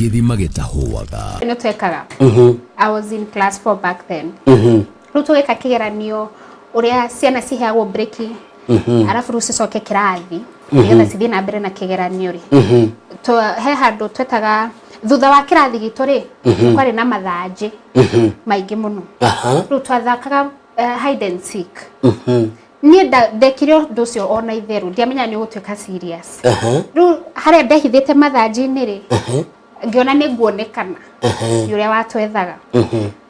Gĩthima gĩtahũaga. Nĩ twekaga. I was in class 4 back then. Rĩu tũgĩka kĩgeranio ũrĩa ciana ciheagwo break, arabu rĩu cicoke kĩrathi nĩgetha cithiĩ na mbere na kĩgeranio rĩ. He handũ twetaga thutha wa kĩrathi gitũ rĩ, kwarĩ na mathanjĩ maingĩ mũno. Rĩu twathakaga hide and seek. Niĩ ndekire ũndũ ũcio ona itherũ ndiamenyaga nĩ ũgũtuĩka serious. Rĩu harĩa ndehithĩte mathanjĩ-inĩ rĩ, ngĩona nĩ nguonekana nĩ ũrĩa watwethaga.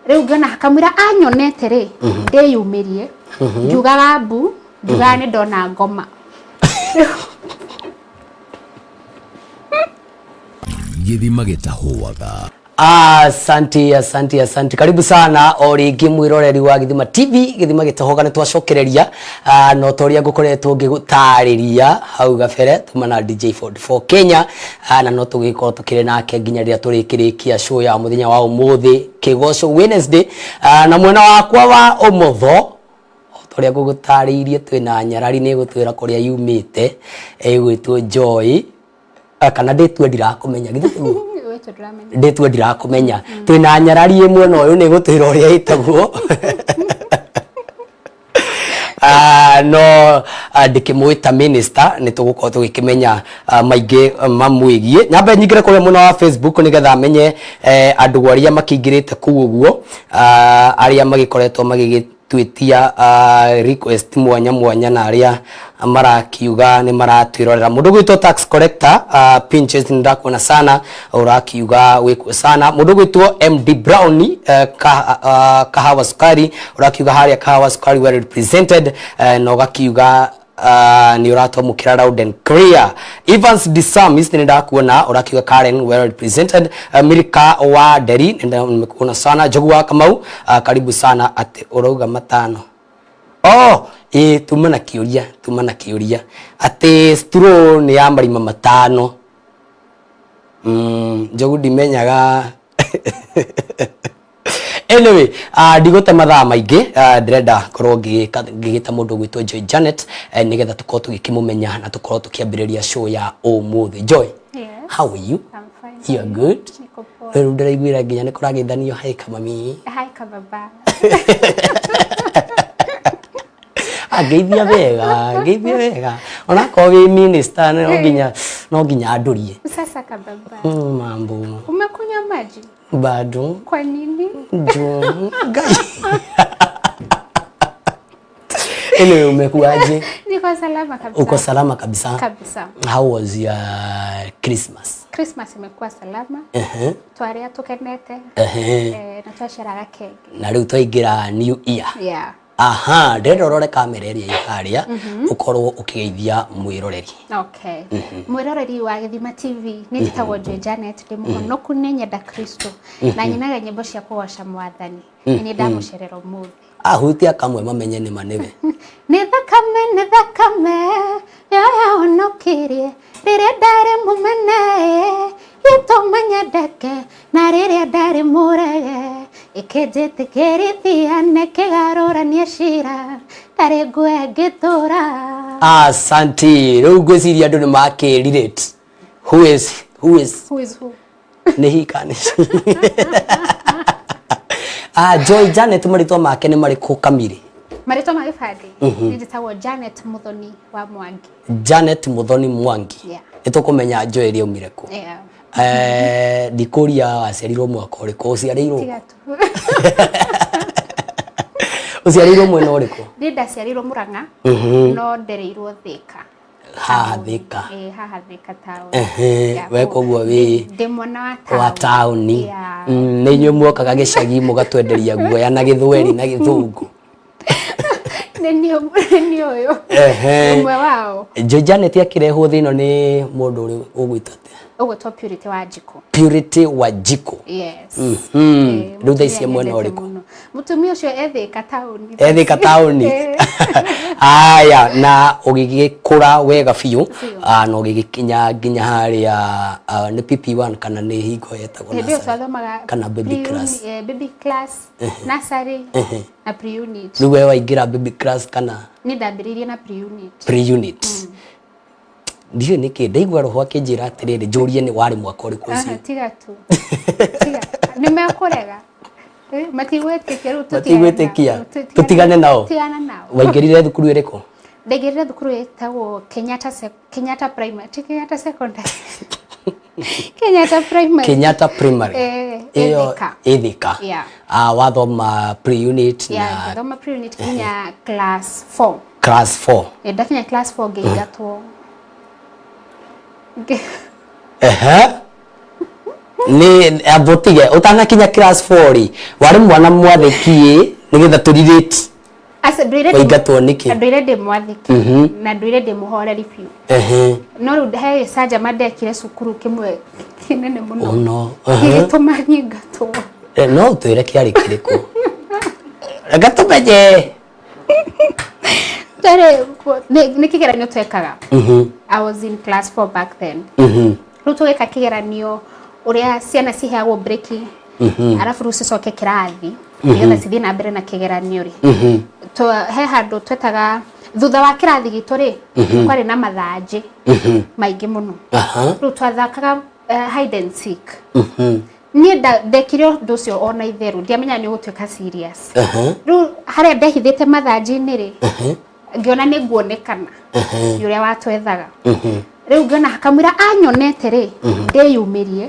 Rĩu ngĩona kamũira anyonete rĩ, ndĩyumĩrie ngiugaga mbu, ngiugaga nĩ ndona ngoma. Gĩthima gĩtahũaga. Asante, asante, asante. Karibu sana o rĩngĩ mwĩroreri wa Gĩthima TV, Gĩthima gĩtahoga nĩ twacokereria no ta ũrĩa ngũkoretwo ngĩgũtarĩria hau gabere tuma na DJ 44 Kenya, na no tũgĩkorwo tũkĩrĩ nake nginya rĩrĩa tũrĩkĩrĩkia show ya mũthenya wa ũmũthĩ, Kĩgoco Wednesday. Na mwena wakwa wa ũmotho, o ta ũrĩa ngũgũtarĩirie, twĩna nyarari nĩ gũtwĩra kũrĩa yumĩte, ĩgwĩtwo Joy. Kana ndĩtue ndirakũmenya, githĩ tiguo? Wĩtwo ndĩramenya. Ndĩtue ndirakũmenya. Twĩna nyarari ĩmwe na ũyũ nĩ gũtwĩra ũrĩa ĩtagwo. No ndĩkĩmwĩta minister, nĩ tũgũkorwo tũgĩkĩmenya maingĩ mamwĩgiĩ. Nyambe nyingĩre kũrĩa mwena wa Facebook nĩgetha menye andũ arĩa makĩingĩrĩte kũu ũguo, arĩa magĩkoretwo magĩgĩ twĩtia request mwanya mwanya na arĩa marakiuga nĩ maratwĩrorera. Mũndũ gwĩtwo tax collector, Pinches, nĩ ndakuona sana, ũrakiuga wĩkuo sana. Mũndũ gwĩtwo MD Brown, kahawa sukari, ũrakiuga harĩa kahawa sukari well represented, na ũgakiuga nĩ ũratwamũkĩra loud and clear. Evans Disamis, nĩ ndakuona, ũrakiuga Karen well represented. Milka wa Nderi, nĩ nimekuona sana. Njogu wa Kamau, karibu sana. Atĩ ũrauga matano? Oh, ĩ tuma na kĩũria, tuma na kĩũria atĩ straw nĩ ya marima matano. Njogu ndimenyaga. Anyway, ndigũte mathaa maingĩ, ndĩrenda korwo ngĩgĩta mũndũ ũgwĩtwo Joy Janet, nĩgetha tũkorwo tũgĩkĩmũmenya na tũkorwo tũkĩambĩrĩria show ya ũmũthĩ. Joy. Yes. How are you? I'm fine. You are good? Niko poa. Rĩu ndĩraiguĩra nginya nĩ kũrageithanio hi kamami. Hi kababa. Ah, ngeithia wega, ngeithia wega, onakorwo wĩ minister no nginya andũrie. Sasa kababa. Mambo. Umekunywa maji? Bado. Kwa nini? Juu Ngai. Anyway, umekuaje? Niko salama kabisa. Uko salama kabisa? Kabisa. How was your Christmas? Christmas imekuwa salama. Twaria tukenete. Na twaceraga kenge. Na rĩu twaingĩra new year. Yeah. Aha, ndĩrenda ũrore kamera ĩrĩa ĩ harĩa, ũkorwo ũkĩgeithia mwĩroreri. Okay. Mwĩroreri wa Gĩthima TV, nĩ njĩtagwo Joy Janet, ndĩ mũhonoku, nĩ nyenda Kristo na nyinaga nyĩmbo cia kũgoca Mwathani. Nĩ nĩ ndamũcerera ũmũthĩ. Ahutia kamwe mamenye nĩ ma nĩwe. Nĩ thakame, nĩ thakame yo yahonokirie rĩrĩa ndarĩ mũmene, gĩtũma nyendeke, na rĩrĩa ndarĩ mũrege ĩkĩnjĩtĩkĩrithia na ĩkĩgarũrania cira, ndarĩ ngue ngĩtũra. Asante. Rĩu ngwĩciria andũ nĩ makĩ relate who is who is Who is who? Nĩ hika nĩ. Ah, Joy Janet, marĩtwa make nĩ marĩkũ kamiri? Marĩtwa ma gĩbandĩ nĩ njĩtagwo Janet Muthoni wa Mwangi. Janet Muthoni Mwangi. Yeah. Nĩ tũkũmenya Joy ĩrĩa aumire kũ. Ndikũria waciarirwo mwaka ũrĩkũ, ũciarĩirwo Tiga tu. Ũciarĩirwo mwena ũrĩkũ? Niĩ ndaciarĩirwo Mũrang'a, no ndereirwo Thĩka. Haha Thĩka? Ĩĩ, haha Thĩka town. We koguo wĩ Ndĩ mwana wa wa taũni. Yeah. Nĩ inyuĩ muokaga gĩcagi mũgatwenderia guoya na gĩthweri na gĩthũngũ. Nĩ niĩ ũyũ. Ũmwe wao. Joy Janet akĩrehwo thĩ ĩno nĩ mũndũ ũrĩ ũgwĩtwo atĩa? Ũgwĩtwo Purity wa Njikũ. Purity wa Njikũ. Yes. Rĩu thaa ici Mũtumia mwena nyendete ũrĩkũ? mũno. Mũtumia ũcio e Thĩka taũni. E Thĩka taũni. Aya, na ũgĩgĩkũra wega biũ. Biũ. Na ũgĩgĩkinya nginya harĩa, nĩ PP1 kana nĩ hingo yetagwo Hĩndĩ ĩyo nursery? twathomaga Kana baby class. Baby class, nursery na pre-unit. Rĩu we waingĩra baby class kana? Niĩ ndambĩrĩirie na pre-unit. Pre-unit. Ndiũĩ nĩkĩ ndaigua roho akĩnjĩra atĩrĩrĩ, njũrie nĩ warĩ mwaka ũrĩkũ Aha, ũcio. Tiga tu, tiga, nĩ mekũrega. Eh, matigwĩtĩkia rĩu, tũtigane Matigwĩtĩkia. nao. Tũtigane nao. Tigana nao. Waingĩrire thukuru ĩrĩkũ? Ndaingĩrire thukuru ĩtagwo Kenyatta Primary, ti Kenyatta Secondary, Kenyatta Primary. Kenyatta Primary. Eh, Ĩyo Ĩthika. Ĩthika. Yeah. Ah, wathoma pre-unit Yeah, na ngĩthoma pre-unit nginya class 4. Class 4. Eh, ndakinya class 4 ngĩingatwo. Ehe. Nĩ ambũtige ũtanakinya class 4 rĩ, warĩ mwana mwathĩki nĩgetha tũ relate. Aca, ndũire Waingatwo nĩkĩ? Ndũire ndĩ mwathĩki na ndũire ndĩ mũhoreri biũ. No rĩu he gĩcanjama ndekire cukuru kĩmwe kĩnene mũno, Ũno. Ehe. gĩgĩtũma nyingatwo. Eh, no ũtwĩre kĩarĩ kĩrĩkũ? Reke tũmenye. Tarĩ nĩ kĩgeranio twekaga. I was in class 4 back then. Rĩu tũgĩka kĩgeranio ũrĩa ciana ciheagwo breki, arabu rĩu cicoke kĩrathi nĩgetha cithiĩ na mbere na kĩgeranio rĩ. He handũ twetaga thutha wa kĩrathi gitũ rĩ, kwarĩ na mathanjĩ maingĩ mũno. Rĩu twathakaga hide and seek. Niĩ ndekire ũndũ ũcio ona itherũ ndiamenya nĩ ũgũtuĩka serious. Rĩu harĩa ndehithĩte mathanjĩ-inĩ rĩ, ngĩona nĩ nguonekana nĩ ũrĩa watwethaga. Rĩu ngĩona kamwĩra anyonete rĩ, ndĩyumĩrie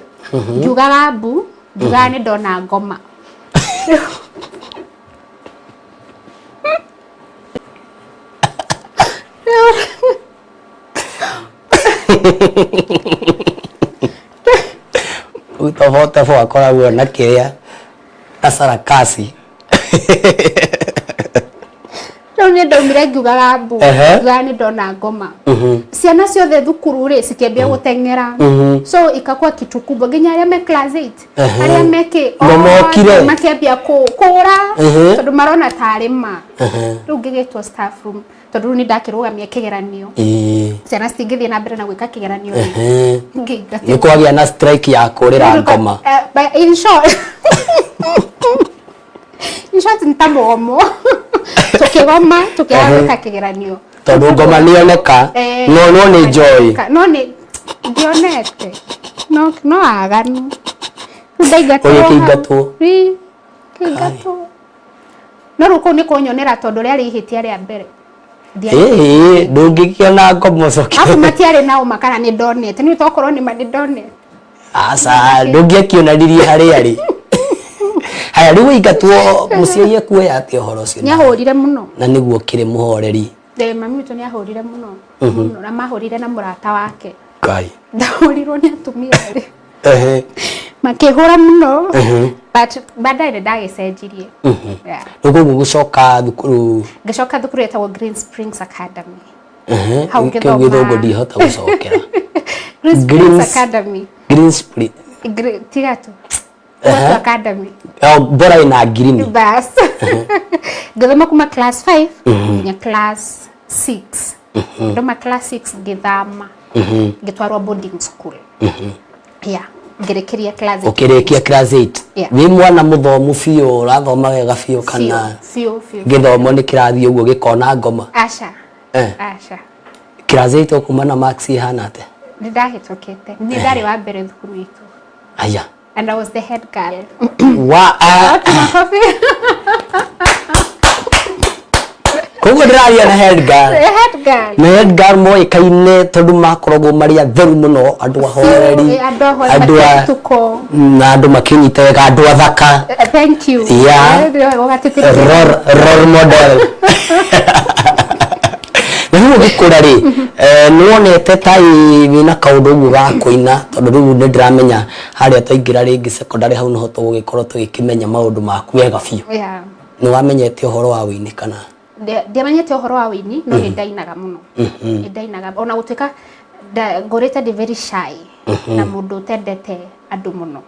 ngiugaga mbu, ngiugaga nĩ ndona ngoma. Rĩu tobotobo akoragwo na kĩrĩa na sarakasi. Rĩu nĩ ndaumire ngiugaga mbu, ngiugaga nĩ ndona ngoma. Ciana ciothe thukuru rĩ cikĩambia gũteng'era, so ikakuwa kitu kubwa nginya arĩa me class 8, arĩa me kĩ, Ngoma okire. othe makĩambia kũra tondũ marona tarĩ ma. Rĩu ngĩgĩtwo staff room tondũ rĩu nĩ ndakĩrũgamia kĩgeranio. Ciana citingĩthiĩ na mbere na gwĩka kĩgeranio rĩ. Ngĩingatwo. Nĩ kwagĩa na strike ya kũrĩra ngoma. Eh, but in short nĩ ta mũgomo, tũkĩgoma, tũkĩaga gwĩka kĩgeranio. Tondũ ngoma nĩyoneka. Eh, No nĩ joy. No nĩ ndionete, no aganu. Rĩu ndaingatwo hau. Ũgĩkĩingatwo? Ĩ, ngĩingatwo, no rĩu kũu nĩ kũnyonera tondũ rĩarĩ ihĩtia rĩa mbere. Ĩhĩ, ndũngĩkĩona ngoma ũcoke. Arabu matiarĩ na ũma kana nĩ ndonete, nĩ tokorwo nĩ ma nĩ ndonete. Aca, ndũngĩakĩonanirie harĩa rĩ. Haya, rĩu waingatwo, mũciari akuoya atĩa ũhoro ũcio? Nĩ ahũrire mũno. Na nĩguo kĩrĩ mũhoreri. Ndĩ mami witũ nĩ ahũrire mũno mũno, na mahũrire na mũrata wake. Ngai. Ndahũrirwo nĩ atumia erĩ. Makĩhũra mũno, but baadaye nĩ ndagĩcenjirie. Yeah. Rĩu koguo gũcoka thukuru? Ngĩcoka thukuru ĩtagwo Green Springs Academy. Hau Kĩu ngĩthoma. gĩthũngũ ndihota gũcokera. Green Springs Academy. Green Spring. Tiga tu. Watu Academy. Oh, bora ina green. Bas, ngĩthoma kuma class 5 nginya class 6. Ndoma class 6 ngĩthama, ngĩtwarwo boarding school. Yeah, ngĩrĩkĩria class 8. Ũkĩrĩkia class 8? Yeah. Wĩ mwana mũthomu biũ, ũrathoma wega biũ kana Biũ biũ. Gĩthomo nĩ kĩrathiĩ ũguo gĩkona ngoma? Aca. Eh. Aca. Class 8 ũkuma na marks ihana atĩa? Nĩ ndahĩtũkĩte, nĩ ndarĩ wa mbere thukuru itũ. Aya. And I was the head girl. Wa ah, Wapi makofi? Koguo ndĩraria na head girl. The head girl. Na head girl moĩkaine tondũ makoragwo marĩ atheru mũno, andũ ahoreri. Biũ, andũ ahoreri, andũ a matirĩ na andũ makĩnyita wega, andũ athaka. Thank you. Yeah. Ũgatĩtĩrithia. Role model. Na rĩu ũgĩkũra rĩ, nĩ wonete ta wĩna kaũndũ ũguo ga kũina? Tondũ rĩu nĩ ndĩramenya harĩa twaingĩra rĩngĩ secondary, hau noho tũgũgĩkorwo tũgĩkĩmenya maũndũ maku wega biũ. Nĩ wamenyete ũhoro wa wĩini kana? Ndiamenyete ũhoro wa wĩini, no nĩ ndainaga mũno, nĩ ndainaga ona gũtuĩka ngũrĩte ndĩ very shy na mũndũ ũtendete andũ mũno.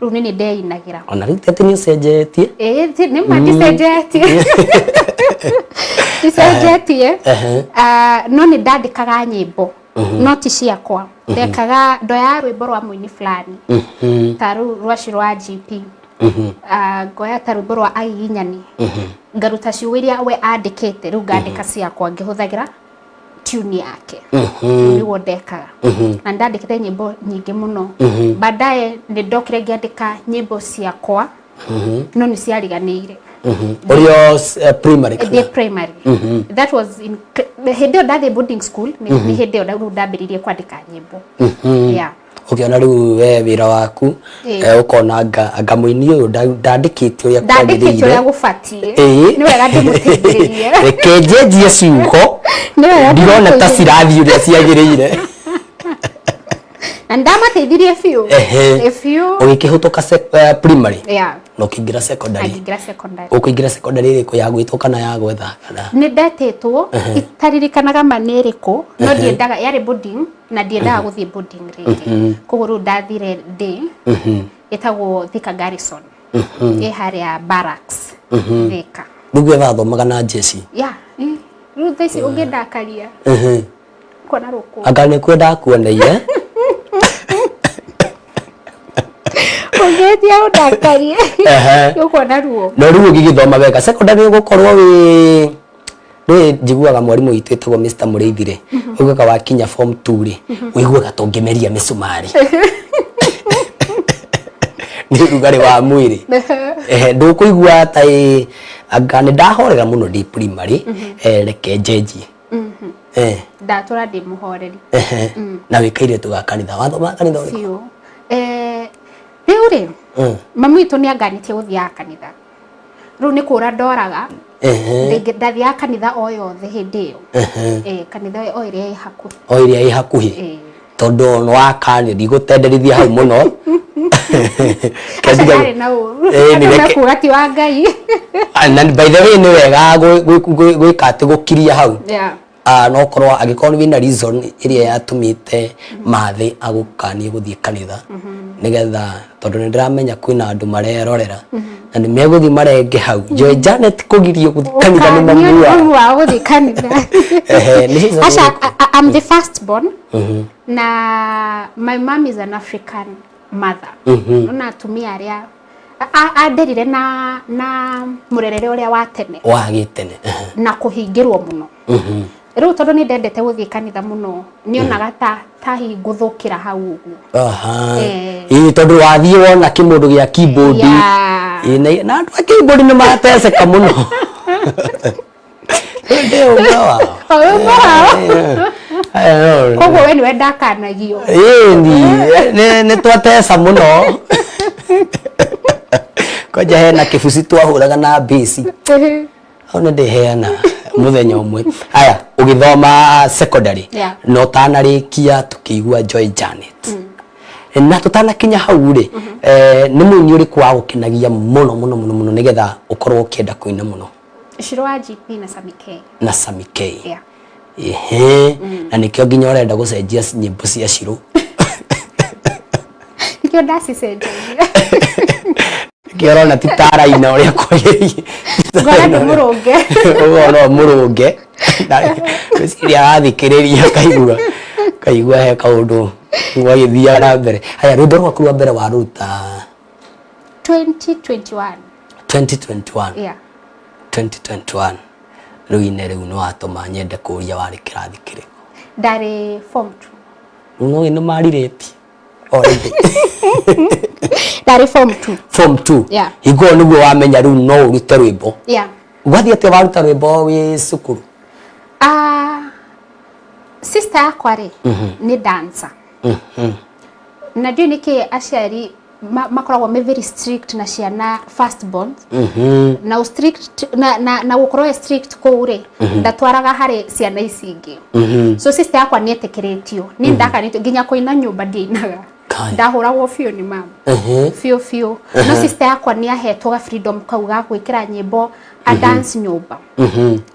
Rĩu nĩ ndeinagĩra. Ona rĩu ti atĩ nĩ ũcenjetie. Ĩĩ, nĩ ma ndicenjetie, ndicenjetie. Ah, no nĩ ndandĩkaga nyĩmbo, no ti ciakwa. Ndekaga ndoyaga rwĩmbo rwa mũini fulani, ta rĩu rwaci rwa GP. Ah, ngoya ta rwĩmbo rwa Agiginyani, ngaruta ciugo iria we andĩkĩte, rĩu ngandĩka ciakwa ngĩhũthagĩra tune yake. Nĩguo ndekaga na ndandĩkĩte nyĩmbo nyingĩ mũno. Baadaye nĩ ndokire ngĩandĩka nyĩmbo ciakwa, no nĩ ciariganĩire. Ũrĩ o primary Thiĩ kana? Primary. That was in hĩndĩ ĩyo ndathiĩ boarding school, nĩ hĩndĩ ĩyo rĩu ndambĩrĩirie kwandĩka nyĩmbo, yeah. Ũkĩona rĩu we wĩra waku, ũkona anga mũini ũyũ ndandĩkĩte ũrĩa Ndandĩkĩte ũrĩa kwagĩrĩire. gũbatiĩ. Ĩĩ. Nĩ wega ndĩmũteithĩrĩrie. Reke njenjie ciugo. Nĩ wega Ndirona ta ndĩmũteithĩrĩrie. cirathiĩ ũrĩa ciagĩrĩire. Na ndamateithirie biũ. Ehe. Ĩ, biũ. Ũgĩkĩhĩtũka primary na ũkĩingĩra secondary. Ngĩingĩra secondary. Ũkũingĩra secondary ĩrĩkũ, ya gwĩtwo kana ya gwetha kana? Nĩ ndetĩtwo, itaririkanaga ma nĩ ĩrĩkũ, no ndiendaga, yarĩ boarding na ndiendaga gũthiĩ boarding rĩngĩ, koguo rĩu ndathire ndĩ ĩtagwo Thika Garrison, ĩ harĩa Barracks, Thika. Rĩu we wathomaga na njeci? Yeah, rĩu thaa ici ũngĩndakaria kuona rũkũ. Anga nĩkuo ndakuoneire. Ũngĩtia ũndakarie, ũkuona ruo. No rĩu ũgĩgĩthoma wega secondary ũgũkorwo wĩ rĩ, njiguaga mwarimũ witũ ĩtagwo Mr. Mũrĩithi rĩ, ugaga wakinya form 2 rĩ, ũiguaga ta ũngĩmeria mĩcumarĩ nĩ ũrugarĩ wa mwĩrĩ. Ehe, ndũkũigua ta ĩ anga nĩ ndahorera mũno ndĩ primary, reke njenjie. Ndatũra ndĩ mũhoreri. Ehe. Na wĩ kairĩtu ga kanitha, wathomaga kanitha ũrĩkũ? Biũ. Rĩu rĩ, mami witũ nĩ anganĩtie gũthiaga kanitha, rĩu nĩ kũra ndoraga. Ndathiaga kanitha o yothe hĩndĩ ĩyo. Kanitha o ĩrĩa ĩ hakuhĩ. O ĩrĩa ĩ hakuhĩ. Tondũ nĩ wakanio, ndigũtenderithia hau mũno. Aca, ndarĩ na ũru. Nĩ Andũ mekuga ti wa Ngai. Ah, na by the way nĩ wega gwĩka atĩ gũkiria hau. Ah, no korwo angĩkorwo wĩna reason ĩrĩa yatũmĩte mathĩ agũkanie gũthiĩ kanitha, nĩgetha tondũ nĩ ndĩramenya kwĩna andũ marerorera na nĩ megũthiĩ marenge hau Joy Janet kũgirio gũthiĩ kanitha nĩ Ũkanio nĩ mamu wao. Mamu wao gũthiĩ kanitha. Ehe, nĩ reason Aca, ĩrĩkũ? I'm the first born na my mom is an African mother. Ona atumia arĩa anderire na mũrerere ũrĩa wa tene wa gĩtene. Na kũhingĩrwo mũno. Rĩu tondũ nĩ ndendete gũthiĩ kanitha mũno, nĩonaga ta hihi ngũthũkĩra hau ũguo. Ĩĩ, tondũ wathiĩ wona kĩmũndũ gĩa keyboard. Ĩĩ, na andũ a keyboard nĩ mateceka mũno. Ndĩ ũmwe wao. O wĩ ũmwe wao. Eh, Koguo we nĩwe ndakanagio. Ĩni nĩ twateca mũno, kwanja hena kĩbuci twahũraga na mbĩci hau, nĩ ndĩheana mũthenya ũmwe. Aya, ũgĩthoma secondary na ũtanarĩkia tũkĩigua Joy Janet, na tũtanakinya hau rĩ, nĩ mũini ũrĩkũ wagũkenagia mũno mũno mũno mũno nĩgetha ũkorwo ũkĩenda kũina mũno? Shiro wa GP na Sami K. Na Sami K. Yeah. Ehe, na nĩkĩo nginya ũrenda gũcenjia nyĩmbo cia Shiro. Nĩkĩo ndacicenjagia. Nĩkĩo ũrona ti taraina ũrĩa kwagĩrĩire. Ngona ndĩmũrũnge. Ũguo no mũrũnge. Ngwĩciria arathikĩrĩria kaigua he kaũndũ gwagĩthiaga na mbere. Haya, rwĩmbo rwaku rwa mbere waruta? 2021. 2021? Yeah. 2021. Rĩu ine rĩu nĩ watũma nyende kũria, warĩ kĩrathi kĩrĩkũ? Ndarĩ form 2. Rĩu no nĩ marirĩti already. Ndarĩ form 2. Form 2? Yeah. Hingo ĩyo nĩguo wamenya rĩu no ũrute rwĩmbo? Yeah. Gwathiĩ atĩa waruta rwĩmbo wĩ cukuru? Ah, sister yakwa rĩ, nĩ dancer. Na ndiũĩ nĩkĩ aciari makoragwo me very strict na ciana first born, na strict na gũkorwo e strict kũu rĩ, ndatwaraga harĩ ciana ici ingĩ. So sister yakwa nĩ etĩkĩrĩtio, niĩ ndakanĩtio nginya kũina nyũmba ndiainaga. Kai. Ndahũragwo biũ nĩ mama, biũ biũ. No sister yakwa nĩ ahetwo ga freedom kau ga gwĩkĩra nyĩmbo a dance nyũmba.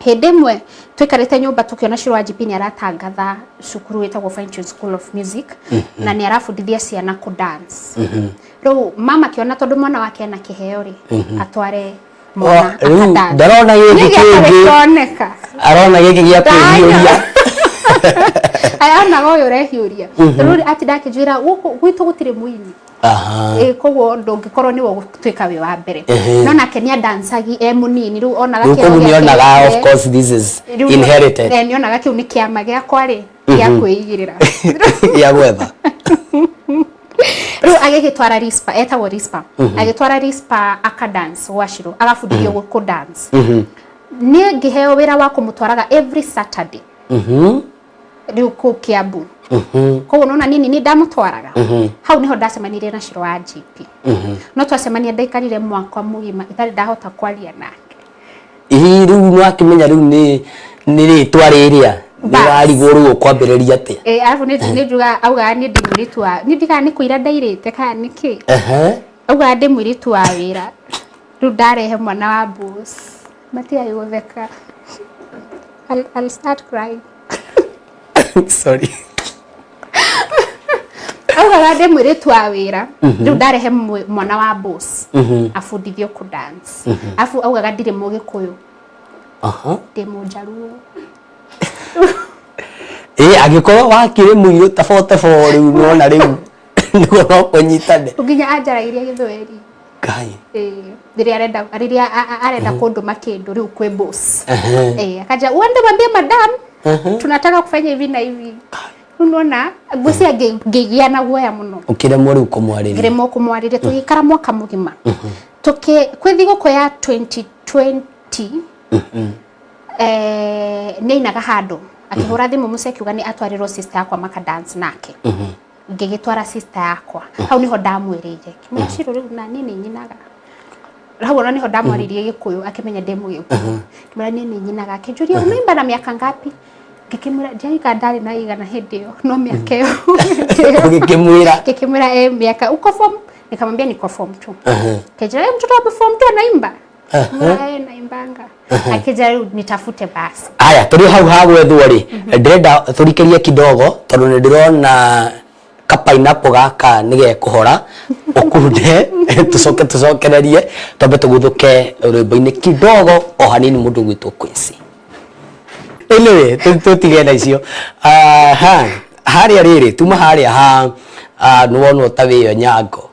Hĩndĩ ĩmwe tũikarĩte nyũmba tũkĩona Shiro wa GP nĩ aratangatha cukuru ĩtagwo Fine Tune School of Music na nĩ arabundithia ciana kũ dance. Rĩu mama akĩona tondũ mwana wake ena kĩheo rĩ, atware mwana Rĩu akadance. ndarona gĩkĩ Nĩ gĩaka kĩngĩ. gĩkĩoneka. Arona gĩkĩ gĩa kwĩhiũria. Ayonaga ũyũ ũrehiũria. Rĩu atinda akĩnjĩra gũkũ gwitũ gũtirĩ mũini. Aha. Ĩ, koguo ndũngĩkorwo nĩwe ũgũtuĩka wĩ wa mbere. No nake nĩ andancagi e mũnini, rĩu onaga Rĩu kĩheo koguo gĩake nĩonaga, of course this is rĩu inherited. Nĩonaga kĩu nĩ kĩama gĩakwa rĩ gĩa kwĩigĩrĩra. Ya gwetha. Rĩu agĩgĩtwara Rispa, etagwo Rispa, agĩtwara Rispa akadance gwa Shiro, agabundithio kũ dance. Niĩ ngĩheo wĩra wa kũmũtwaraga every Saturday rĩu kũu Kiambu. Koguo nona nini nĩ ndamũtwaraga hau, nĩho ndacemanirie na Shiro wa GP. No twacemania, ndaikarire mwaka mũgima itarĩ ndahota kwaria nake. Ĩ, rĩu nĩwakĩmenya rĩu nĩ rĩtwa rĩrĩa Bas. nĩwarigwo rĩu ũkwambĩrĩria atĩa. Ĩ, arabu nĩ njuga augaga niĩ ndĩ mũirĩtu wa niĩ ndigaga nĩ kũira ndairĩte kana nĩkĩ. Augaga ndĩ mũirĩtu wa wĩra, rĩu ndarehe mwana wa boss matigai gũtheka. I'll start crying. Sorry. Augaga ndĩ mũirĩtu wa wĩra, rĩu ndarehe mwana wa boss abundithio kũ dance. Arabu augaga ndirĩ mũgĩkũyũ, ndĩ mũnjaruo. Ĩ, angĩkorwo wakĩrĩ mũirũ ta 44 rĩu nĩwona rĩu nĩguo no kũnyitane. Nginya anjaragĩria gĩthweri. Ngai. Ĩ, rĩrĩa arenda, rĩrĩa arenda kũndũma kĩndũ rĩu kwĩ boss. Akaja, "Uende mwambie madam tunataka kufanya hivi na hivi." Rĩu nona ngwĩciria ngĩgĩa na guoya mũno. Ũkĩremwo rĩu kũmwarĩria. Ngĩremwo kũmwarĩria. Tũgĩikara mwaka mũgima. Tũkĩ kwĩ thigũkũ ya 2020, nĩ ainaga handũ, akĩhũra thimũ mũciĩ akiuga nĩ atwarĩrwo sister yakwa maka dance nake. Ngĩgĩtwara sister yakwa hau, nĩho ndamwĩrĩire, ngĩmwĩra, "Ciro, rĩu na niĩ nĩ nyinaga." Hau ona nĩho ndamwarĩirie gĩkũyũ, akĩmenya ndĩ mũgĩkũyũ. Ngĩmwĩra niĩ nĩ nyinaga. Akĩnjũria, "Unaimba na miaka ngapi?" Ngĩkĩmwĩra ndiarika ndarĩ na igana hĩndĩ ĩyo, no mĩaka ĩyo. Ũgĩkĩmwĩra. Ngĩkĩmwĩra, miaka uko form, nikamwambia niko form 2. Akĩnjĩra, "Mtoto wa form 2 anaimba?" Ngĩmwĩra, "Naimbanga." Akĩnjĩra rĩu nitafute basi. Aya, tũrĩ hau ha gwethwo rĩ, ndĩrenda tũrikĩrie kidogo tondũ nĩ ndĩrona ka pineapple gaka nĩ gekũhora ũkunde, tũcoke tũcokererie, twambe tũguthũke rwĩmbo-inĩ kidogo o hanini, mũndũ ũgwĩtwo Quincy. Anyway, tũtige na icio. Ha harĩa rĩrĩ tuma harĩa ha nĩwonwo ta wĩyo nyango.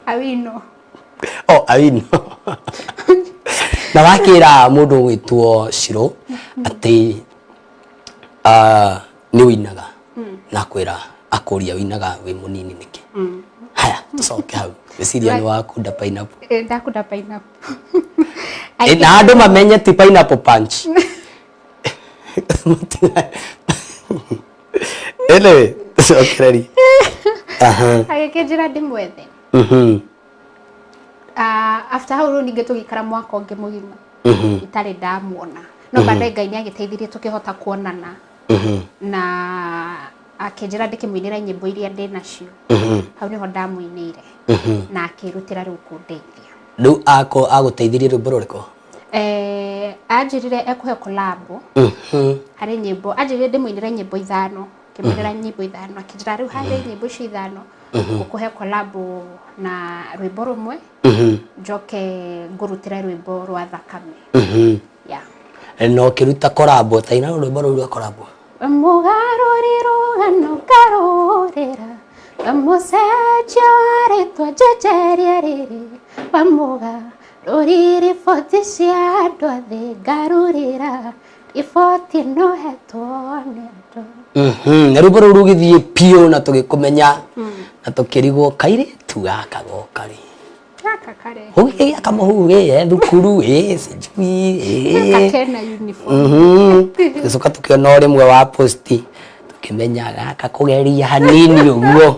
Awino. Oh, Awino. Na wakĩra mũndũ ũgwĩtwo Shiro atĩ nĩ ũinaga, na kwĩra akũria ũinaga wĩ mũnini nĩkĩ. Haya, tũcoke hau, ngwĩciria nĩ wakunda pineapple. Ndakunda pineapple. Na andũ mamenye ti pineapple punch. Anyway, tũcokererie. Aha. Agĩkĩnjĩra ndĩmwethe. After hau rĩu ningĩ tũgĩikara mwaka ũngĩ mũgima itarĩ ndamuona, no baadaye Ngai nĩ agĩteithirie tũkĩhota kuonana, na akĩnjĩra ndĩkĩmũinĩra nyĩmbo iria ndĩ nacio. Hau nĩho ndamũinĩire na akĩrutĩra rĩu kũndeithia. Rĩu ako agũteithirie rwĩmbo rũrĩkũ? Anjĩrire ekũhe collab harĩ nyĩmbo. Anjĩrire ndĩmũinĩre nyĩmbo 5. Ngĩmũinĩra nyĩmbo 5, akĩnjĩra rĩu harĩ nyĩmbo icio 5 ũkũhe collab na rwĩmbo rũmwe, njoke ngũrutĩre rwĩmbo rwa thakame. Yeah. Na ũkĩruta collab, ta ina rwĩmbo rũu rwa collab. Mũgarũri rũgano ngarũrĩra, mũcenjia wa rĩtwa njenjeria rĩrĩ, mũgarũri riboti cia andũ a thĩ ngarũrĩra riboti ĩno hetwo nĩ andũ. Na rwĩmbo rũu rũgĩthiĩ piũ na tũgĩkũmenya na tũkĩrigwo kairĩtu gaka goka rĩ. Gaka kare. Ũgĩkĩgĩa kamũhu ĩ thukuru ĩ sijui ĩ. Gaka kena uniform. Tũgĩcoka tũkĩona o rĩmwe wa posti, tũkĩmenya gaka kũgeria hanini ũguo.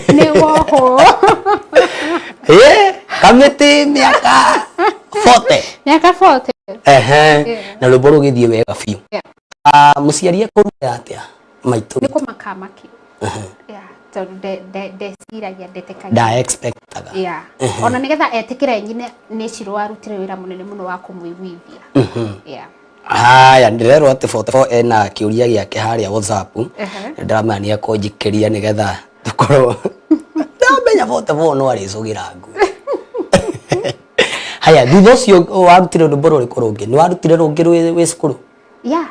Nĩ woho. Ĩ kamĩtĩ mĩaka 40. Mĩaka 40. Ehe, na rwĩmbo rũgĩthiĩ wega biũ. Ah, mũciari ekũruta atĩa maitũ? Nĩ kũmaka maki. Yeah, tondũ ndeciragia ndetĩkagia. Nda expectaga. Yeah. Ona nĩgetha etĩkĩre nyine nĩ Shiro warutire wĩra mũnene mũno wa kũmũiguithia. Yeah. Haya, ndĩrerwo atĩ 44 ena kĩũria gĩake harĩa WhatsApp. Ndĩramenya nĩ ekũnjikĩria nĩgetha tũkorwo ndamenya 44 no arĩcũgĩra ngui. Haya, thutha ũcio warutire rwĩmbo rũrĩkũ rũngĩ? Nĩ warutire rũngĩ rwĩ cukuru? Yeah.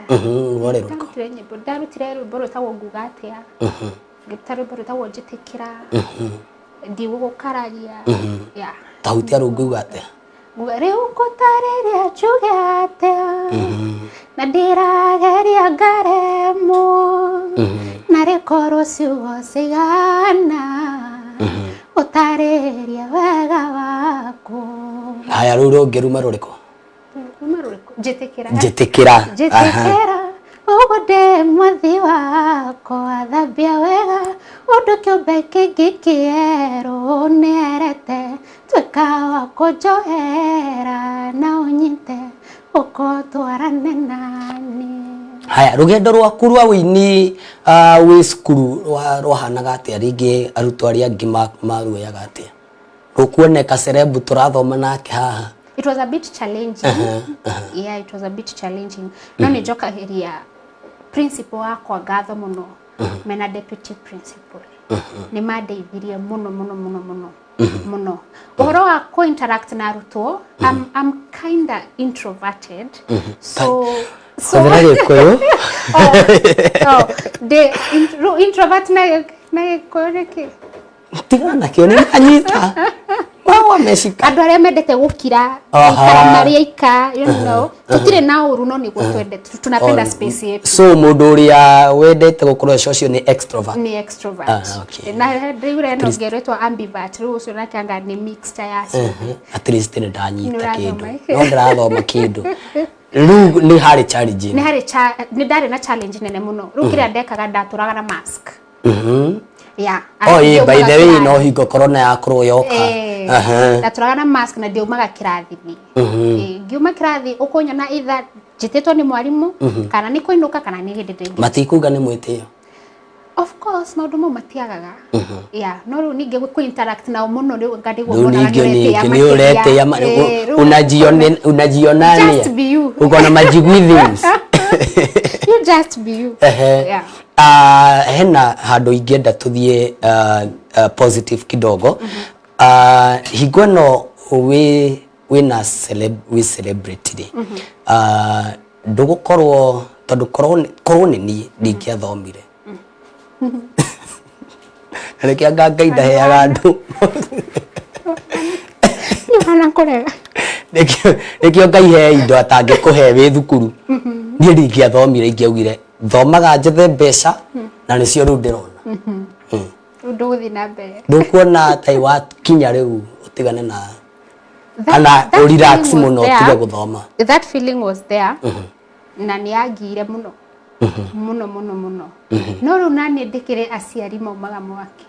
Rwarĩ rũrĩkũ? Ndarutire nyĩmbo, ndarutire rwĩmbo rwĩtagwo Nguga Atĩa. Ngĩruta rwĩmbo rwĩtagwo Njĩtĩkĩra, Ndigũgũkararia. Yeah. Tahutia rũngiuga atĩa? Nguga rĩu ngũtarĩria njuge atĩa, na ndĩrageria ngaremwo, na rĩkorwo ciugo cigana gũtarĩria wega waku. Haya, rũu rũngĩ ruma rũrĩkũ? Ruma rũrĩkũ? Njĩtĩkĩra. Njĩtĩkĩra. Aha. Njĩtĩkĩra ũguo ndĩ mwathi wakwa, thambia wega ũndũ kĩũmbe kĩngĩ kĩerũ nĩerete, tuĩka wa kũnjohera na ũnyite ũko twarane nani. Haya, rũgendo rwaku rwa wĩini wĩ cukuru rwahanaga atĩa? Rĩngĩ arutwo arĩa angĩ maruoyaga atĩa? Rũkuoneka celeb tũrathoma nake haha. It was a bit challenging. Yeah, it was a bit challenging. No nĩ njokagĩria principal wakwa ngatho mũno, mena deputy principal. Nĩ mandeithirie mũno mũno mũno mũno mũno. Ũhoro wa kũ interact na arutwo, I'm kinda introverted. So Hũthĩra Gĩkũyũ. Oh, ndĩ introvert na Gĩkũyũ nĩkĩ? Tigana nakĩo, nĩ anyita mawa mecika. Andũ arĩa mendete gũkira, gũikara marĩ aika, tũtirĩ na ũru, no nĩguo twendete, tunapenda space yetu. So mũndũ ũrĩa wendete gũkorwo social nĩ extrovert. Nĩ extrovert. Ah, okay. Na ndĩraigua ĩno ĩngĩ ĩrĩtwo ambivert, rĩu ũcio nake anga nĩ mixture ya ciothe. At least nĩ ndanyita Nĩ ũrathoma. kĩndũ. No ndĩrathoma kĩndũ. Rĩu nĩ harĩ challenge. Nĩ harĩ nĩ ndarĩ na challenge nene mũno. Rĩu kĩrĩa ndekaga, ndatũraga na mask. Yeah. Oh, yeah, by the way, no hingo corona yakorwo yoka. Ndatũraga na mask na ndiaumaga kĩrathi-inĩ. Ngiuma kĩrathi ũkũnyona either njĩtĩtwo nĩ mwarimũ, kana nĩ kũinũka, kana nĩ hĩndĩ ndĩngĩ. Matikuga nĩ mwĩtĩo? Of course, maũndũ mau matiagaga. Yeah, no rĩu ningĩ kũ interact nao mũno rĩu ngandigwo Rĩu monaga ningĩ nĩ ũretĩĩa ningĩ nĩ ũretĩĩa makĩria. Rĩu unajionania. Just be you. Uko na majigwithings. You just be you. Yeah. Hena handũ ingĩenda tũthiĩ positive kidogo. Hingo ĩno wĩ wĩna celeb, wĩ celebrity rĩ, ndũgũkorwo tondũ korwo nĩ niĩ ndingĩathomire, na nĩkĩo anga Ngai ndaheaga andũ. Nĩ ũhana kũrega. Nĩkĩo Ngai he indo atangĩkũhe wĩ thukuru. Niĩ ndingĩathomire, ingĩaugire thomaga njethe mbeca, na nĩcio rĩu ndĩrona. Rĩu ndũgũthiĩ na mbere. Ndũkuona ta wakinya rĩu ũtigane na kana That ũrelax feeling was mũno there. ũtige gũthoma? That feeling was there na nĩ yangiire mũno mũno mũno mũno, no rĩu naniĩ ndĩkĩrĩ aciari maumaga mwaki.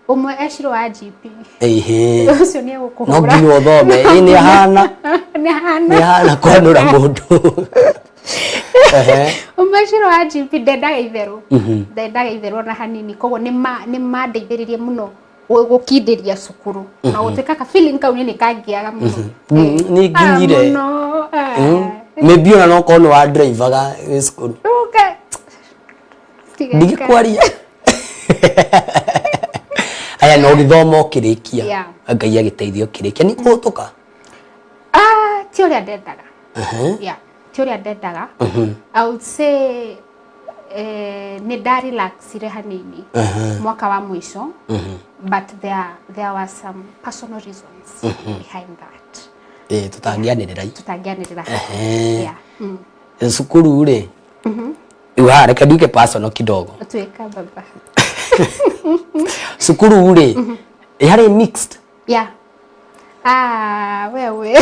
Ũmwe ecirwo wa GP. Ũcio nĩ No egũkũhũra. nginya ũthome. Ĩ nĩ ahana Nĩ ahana. Nĩ ahana kwanũra mũndũ. Ũmwe ecirwo wa GP ndendaga itherũ, ndendaga itherũ ona hanini, koguo nĩ mandeithĩrĩrie mũno gũkindĩria cukuru, na gũtuĩka ka feeling kau nĩ kangiaga mũno. Nĩ nginyire. Mũno, ah. Maybe ona no korwo nĩ wa drivaga wĩ cukuru. Ũka tiga. Ndigĩkwaria aya, no gĩthomo ũkĩrĩkia. Ngai agĩteithia ũkĩrĩkia. Nĩ kũhũtũka? Ah, ti ũrĩa ndendaga. Yeah, ti ũrĩa ndendaga. I would say nĩ ndarelaxire hanini mwaka wa mũico, but there were some personal reasons behind that. Ĩ tũtangĩanĩrĩra. Tutangĩanĩrĩra. Yeah. Cukuru rĩ, rĩu haha reke nduĩke personal kidogo. Tuĩka, baba. Cukuru rĩ, yarĩ mixed? Yeah. Ah, wewe.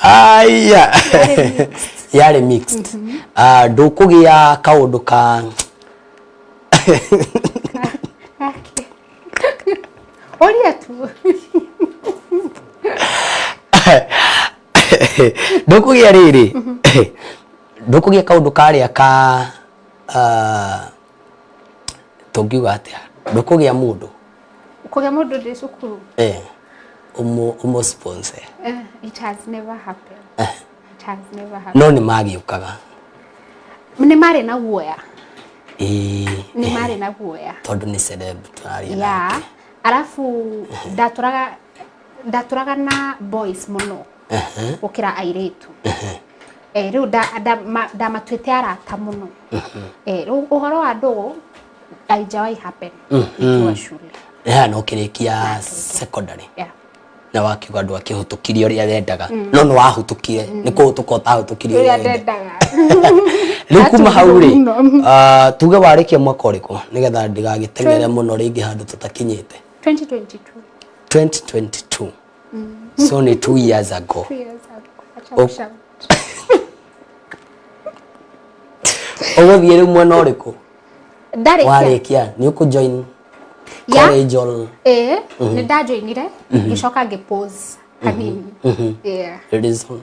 Aya. Yarĩ mixed. Yarĩ mixed. Ah, ndũkũgĩa kaũndũ ka Okay. Ũria tu. Ndũkũgĩa rĩrĩ, ndũkũgĩa kaũndũ karĩa ka tũngiuga atĩa, ndũkũgĩa mũndũ Kũgĩa mũndũ ndĩ cukuru. Ũmũ sponsor? It has never happened. It has never happened. No nĩ magĩũkaga? Nĩ marĩ na guoya. Ĩĩ. Nĩ marĩ na guoya. Tondũ nĩ celeb tũraria nake. Arabu ndatũraga na boys mũno gũkĩra airĩtu. Rĩu ndamatuĩte arata mũno. Rĩu ũhoro wa ndũgũ haijawahi happen nikiwa shule. Ya no kĩrĩkia secondary? Yeah. Na wakiuga ndwakĩhũtũkirie ũrĩa wendaga, no nĩ wahũtũkire, nĩ kũhũtũka ũtahũtũkirie ũrĩa ũrĩa wendaga. Ndendaga. Rĩu kuma hau rĩ, Mũno. Tuge warĩkia mwaka ũrĩkũ, nĩgetha ndigagĩteng'ere mũno rĩngĩ handũ tũtakinyĩte? 2022. 2022, so ni 2 years ago. 2 years ago. Acha kushout. Ũgũthiĩ rĩu mwena ũrĩkũ? Ndarĩkia. Warĩkia nĩ ũkũjoin Yeah. college or? Nĩ ndajoinire, ngĩcoka ngĩ-pause hanini. Yeah. Reason?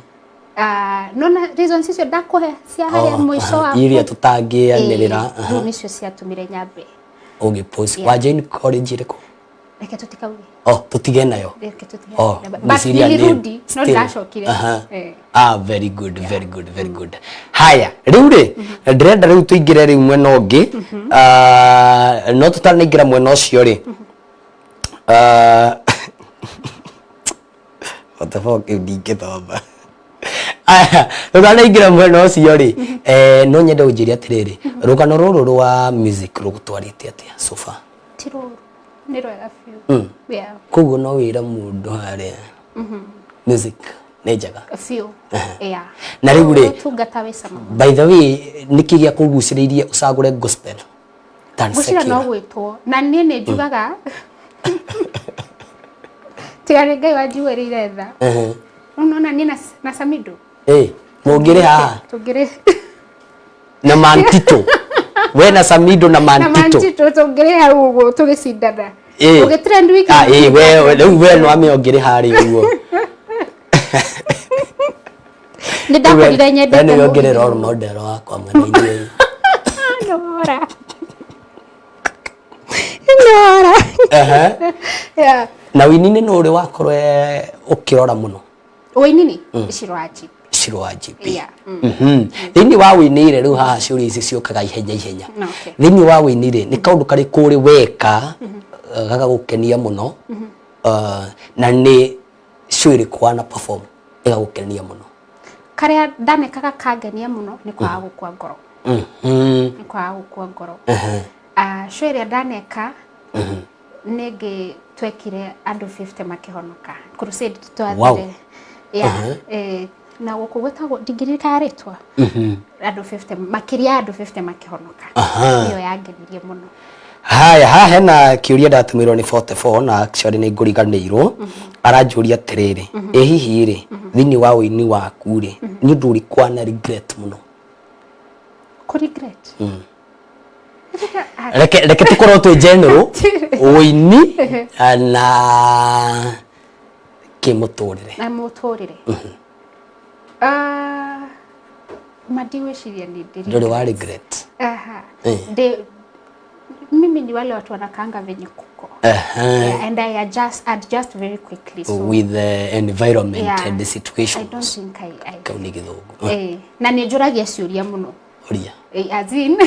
Nona reasons icio ndakũhe cia harĩa Oh, mũico wa iria tũtangĩanĩrĩra. Rĩu nĩcio ciatũmire nyambe. Ũgĩpause, wa join college ĩrĩkũ? Reke tũtikauge. Oh, tũtige nayo. Reke tũtige. Oh, But ngwĩciria nĩ nilirudi no still. ndacokire. Ah, very good, very good, very good. Haya, rĩu rĩ, ndĩrenda rĩu tũingĩre rĩu mwena ũngĩ. Ah, no tũtanaingĩra mwena ũcio rĩ, ah, what the fuck, kĩu ndingĩthoma. Aya, tũtanaingĩra mwena ũcio rĩ, no nyende ũnjĩre atĩrĩrĩ, rũgano rũrũ rwa music rũgũtwarĩte atĩa so far? Ti rũru, nĩ rwega biũ. Yeah. Koguo no wĩre mũndũ harĩa music nĩ njega? Biũ, yeah. Na rĩu rĩ, Ũtungata wĩ cama mũno. By the way, nĩkĩ gĩa kũgucĩrĩirie ũcagũre gospel than Ngwĩciria no secular? gwĩtwo, na niĩ nĩ njugaga tiga nĩ Ngai wanjiguĩrĩire tha. Rĩu nona niĩ na Samido Mũngĩrĩ haha tũngĩrĩ na Mantito, we na Samido na na Mantito. Mantito tũngĩrĩ hau ũguo tũgĩcindana. Ũgĩtrend wiki. Ah, we rĩu we no ame ũngĩrĩ harĩa ũguo. Nĩ ndakũrire nyendete We nĩwe ũngĩrĩ mũgithi. Role model wakwa mwena-inĩ ũyũ. Nora. Nora. Yeah. Na wĩini-inĩ nũ ũrĩ wakorwo ũkĩrora mũno? Ũini-inĩ Shiro wa GP. Shiro wa GP. Yeah. Thĩinĩ wa wĩini rĩ, rĩu haha ciũria ici ciũkaga ihenya ihenya. Thĩinĩ wa wĩini rĩ, nĩ kaũndũ karĩkũ ũrĩ weka gagagũkenia mũno, na nĩ show ĩrĩkũ wana perform ĩgagũkenia mũno? Karĩa ndanekaga kangenia mũno nĩ kwaga gũkua ngoro. Nĩ kwaga gũkua ngoro. Ah, show ĩrĩa ndaneka nĩ ngĩ twekire andũ 50 makĩhonoka, crusade twathire. Yeah. Na gũkũ gwĩtagwo, ndingĩririkana rĩtwa, andũ 50, makĩria ya andũ 50 makĩhonoka. Ĩyo yangenirie mũno. Haya, haha hena kĩũria ndatũmĩrwo nĩ 44 na actually nĩ ngũriganĩirwo. Aranjũria atĩrĩrĩ, ĩ hihi rĩ, thĩinĩ wa ũini waku rĩ, nĩ ũndũ ũrĩkũ wana regret mũno? Kũ regret? Reke tũkorwo twĩ general, ũini na kĩmũtũrĩre. Na mũtũrĩre. Ah, ma ndigwĩciria nĩ ndĩ Ndũrĩ wa regret? Aha. Ndĩ mimi ni wale watu wanakaanga venye kuko. Yeah, and I adjust very quickly, so With the environment and the I situations. Don't think I Kau nĩ gĩthũngũ. Na nĩ njũragia ciũria mũno. Ũria. As in,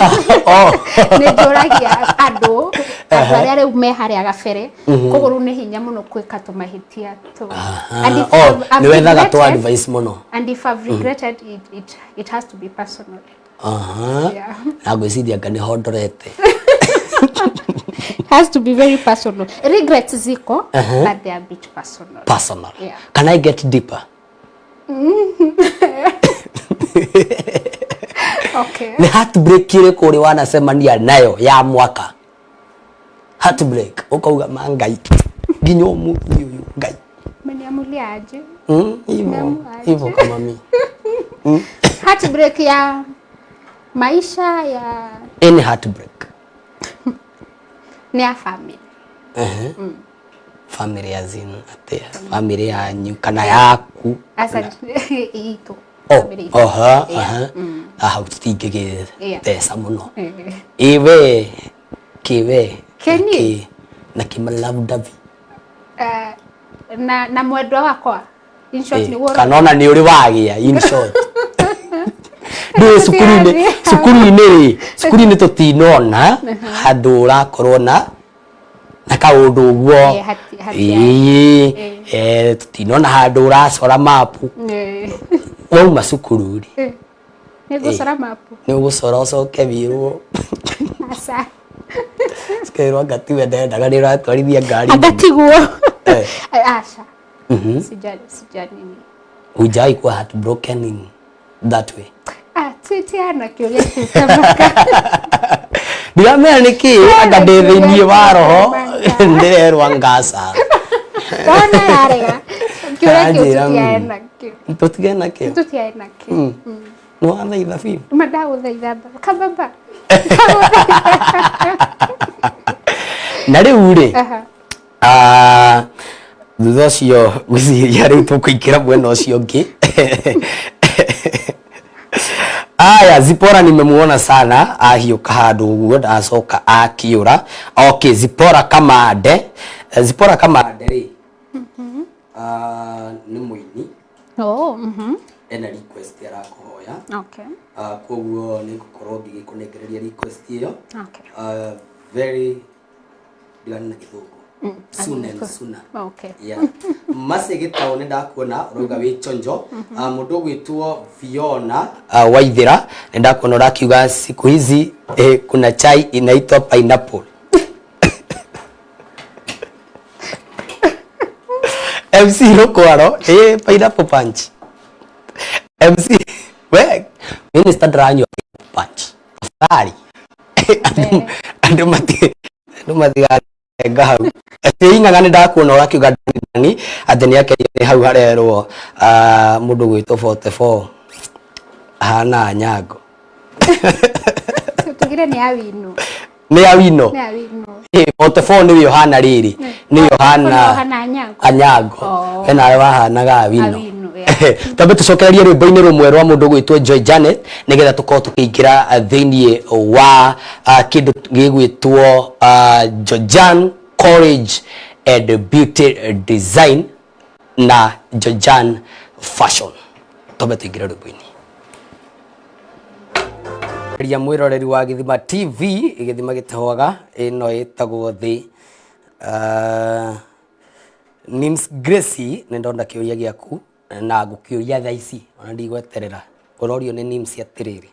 Oh. nĩ njũragia andũ arĩa rĩu me harĩa gabere, koguo rĩu nĩ hinya mũno gwĩka tũmahĩtia tũ. And if Oh, I've nĩ wethaga tũ regretted- advice mũno. And if I've regretted it, it has to be personal. Yeah. Na ngwĩciria anga nĩho ndorete. Has to be very personal. Regrets ziko, but they are a bit personal. Personal. Yeah. Can I get deeper? Okay. Nĩ heartbreak ĩrĩkũ ũrĩ wanacemania nayo ya mwaka, heartbreak ũkauga, ma Ngai, nginya ũmũthĩ ũyũ Ngai Umeniamulia aje? Hivyo. Umeamua Hivyo kama mi. Heartbreak ya maisha ya Any heartbreak. Ni ya family. Family as in atĩa? Family yanyu kana yaku? Asa itu. Oh, Family itu. oha. Yeah. Aha, hau tũtingĩgĩteca mũno. Iwe kiwe Keni. Na kĩmalavdavi. Na mwendwa wakwa. In short, ni woro. Kana ona nĩ ũrĩ wagĩa, in short ndũĩ cukuru-inĩ, cukuru-inĩ rĩ, cukuru-inĩ tũtinona handũ ũrakorwo na kaũndũ ũguo. Hati- Ĩĩ, tũtinona handũ ũracora mapu. Wauma cukuru rĩ? Nĩ ngũcora mapu. Nĩ ũgũcora ũcoke wĩrwo? Aca. Ũkerwo anga tiwe ndendaga, nĩ ũratwarithia ngari. Anga tiguo. Eh. Aca. Sija sija nini. Hujai kuwa heartbroken in that way? Ah, ti ti ana kĩũria kĩu kamaka. Ndiramenya nĩ kĩ, anga ndĩ thĩiniĩ wa roho ndĩrerwo ngaca. Wona yarega. Kĩũria kĩu Aranjĩra, tũtiae nakĩo. Tũtige nakĩo. Tũtiae nakĩo. Nĩ wathaitha biũ. Ma ndagũthaitha baba. Kababa. Na rĩu rĩ, Aha. ah, thutha ũcio ngwĩciria rĩu tũkũingĩra mwena ũcio ũngĩ. Aya, Zipora nimemuona sana ahiũka handũ ũguo, ndacoka akiũra. Okay, Zipora Kamande. Zipora Kamande rĩ, ah, nĩ mũini. Oh, Ena request arakũhoya. Okay. Ah, koguo nĩ ngũkorwo ngĩgĩkũnengereria request ĩyo. Okay. Very ndigane na gĩthũngũ, soon and sooner. Okay. Yeah. Mercy Gĩtaũ, nĩ ndakuona ũrauga wĩ chonjo. Ah, mũndũ ũgwĩtwo Fiona Waithĩra, nĩ ndakuona ũrakiuga siku hizi kuna chai inaitwa pineapple. MC Rũkwaro, pineapple punch. MC we minister ndĩranyua punch. Tafadhali. Andũ mati andũ matigarenga hau. Atĩ ing'ang'a, nĩ ndakuona ũrakiuga Dani atĩ nĩ akenio nĩ hau harerwo mũndũ gwĩtwo 44 ahana Anyango. Tugire nĩ awino. Nĩ awino. Nĩ awino. 44 nĩwe ũhana rĩrĩ, nĩwe ũhana ũhana Anyango. Anyango. Oh. Hena arĩa wahanaga awino. Awino, yeah. Twambe tũcokererie rwĩmbo-inĩ rũmwe rwa mũndũ gwĩtwo Joy Janet, nĩgetha tũkorwo tũkĩingĩra thĩiniĩ wa kĩndũ gĩgwĩtwo Jojan College and Beauty Design na Jojan Fashion. Twambe tũingĩre rwĩmbo-inĩ ria. Mwĩroreri wa Gĩthima TV, gĩthima gĩtahũaga, ĩno ĩtagwo thĩ. Nims Gracie, nĩ ndona kĩũria gĩaku na ngũkĩũria thaa ici, ona ndigweterera. Ũrorio nĩ Nims atĩrĩrĩ,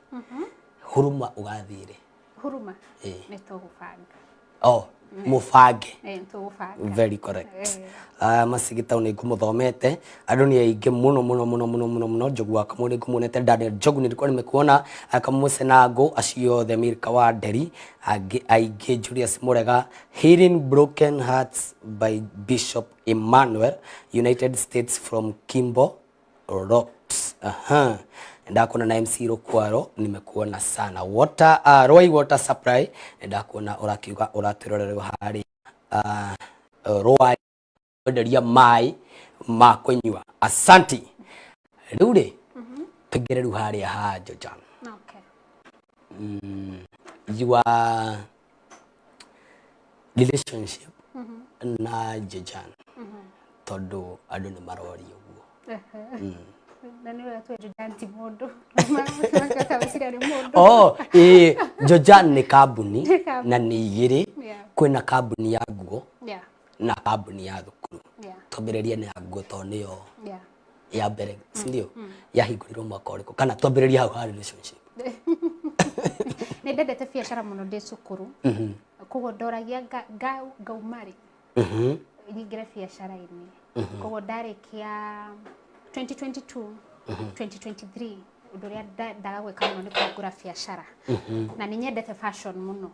huruma ũgathiĩ rĩ? Huruma. Ĩĩ. Nĩ tũgũbanga. Oh, mũbange. Nĩ tũgũbanga. Very correct. Masigitau nĩ ngũmũthomete. Andũ nĩ aingĩ mũno mũno mũno mũno mũno mũno. Njogu wa Kamau nĩ ngũmuonete, Daniel Njogu nĩ nimekuona, Kamũcenango, acio othe, Milka wa Nderi, angĩ aingĩ, Julius Mũrega. Healing Broken Hearts by Bishop Emmanuel, United States from Kimbo Rocks. Aha. Ndakuona na MC Rukwaro, nimekuona sana. Water Roy Water Supply, ndakuona ũrakiuga ũratwĩrorera harĩ Roy kwenderia maĩ ma kũnyua. Asanti. Rĩu rĩ, tũingĩre rĩu harĩa ha Jojan. Okay. Your relationship na Jojan, tondũ andũ nĩ maroria ũguo. Na nĩ wega tuwe Jojan ti mũndũ. Makaweciria nĩ mũndũ. Oh, ĩĩ, Jojan nĩ kambuni. Nĩ kambuni. Na nĩ igĩrĩ. Kwĩna kambuni ya nguo na kambuni ya thukuru. Twambĩrĩrie na ya nguo tondũ nĩyo ya mbere, si ndio? Yahingũrirwo mwaka ũrĩkũ? Kana twambĩrĩrie hau ha relationship. Nĩ ndendete biacara mũno ndĩ cukuru. Koguo ndoragia ngauma rĩ nyingĩre biacara-inĩ. Koguo ndarĩkia 2022, 2023, ũndũ ũrĩa ndaga gwĩka mũno nĩ kũhingũra biacara, na nĩ nyendete fashion mũno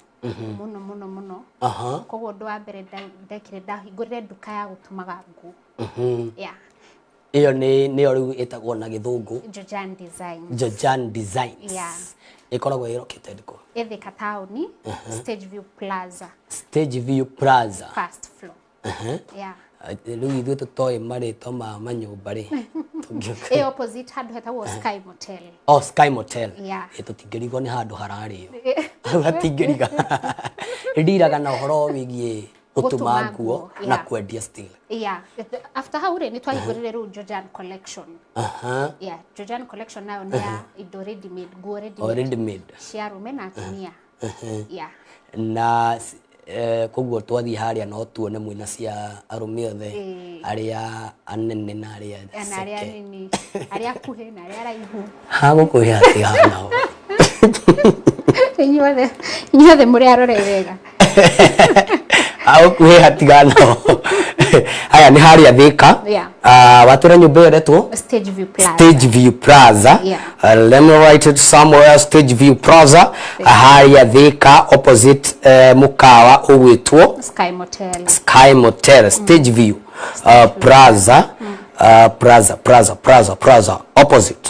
mũno mũno mũno. Koguo ũndũ wa mbere ndekire, ndahingũrire nduka ya gũtumaga nguo. Yeah. Ĩyo nĩ nĩyo rĩu ĩtagwo na gĩthũngũ Jojan Design. Jojan Designs. Yeah. Ĩkoragwo ĩrokĩte ndĩkũ? Ĩthika taũni, Stage View Plaza. Stage View Plaza. First floor. Yeah. Rĩu ithuĩ tũtoĩ marĩtwa ma manyũmba rĩ, tũngĩũka? Ĩ opposite handũ hetagwo Sky Motel. Oh, Sky Motel. Yeah. Ĩ tũtingĩrigwo nĩ handũ hararĩo hau, hatingĩriga. Ndiraga na ũhoro wĩgiĩ gũtuma Gũtuma nguo nguo, na yeah. kwendia still. Yeah. After hau rĩ, nĩ twahingũrire rĩu Jojan Collection. Yeah, Jojan Collection nayo nĩ ya indo ready made, nguo ready made Already made. Cia arũme na atumia. Yeah. Na Koguo twathiĩ harĩa no tuone mwĩna cia arũme othe, arĩa anene na arĩa na arĩa ceke. Nini, arĩa akuhĩ na arĩa araihu. Ha gũkuhĩ hatigana ho. Inyuothe mũrĩ arore wega. Ha gũkuhĩ hatigana ho. Haya, nĩ harĩa Thĩka. Yeah. Ah, watwĩra nyũmba ĩyo ĩretwo? Stage View Plaza. Stage View Plaza. Yeah. Let me write it somewhere. Stage View Plaza, harĩa Thĩka, opposite mũkawa ũgwĩtwo Sky Motel. Sky Motel. Stage View Plaza, Plaza, Plaza, Plaza, Plaza, opposite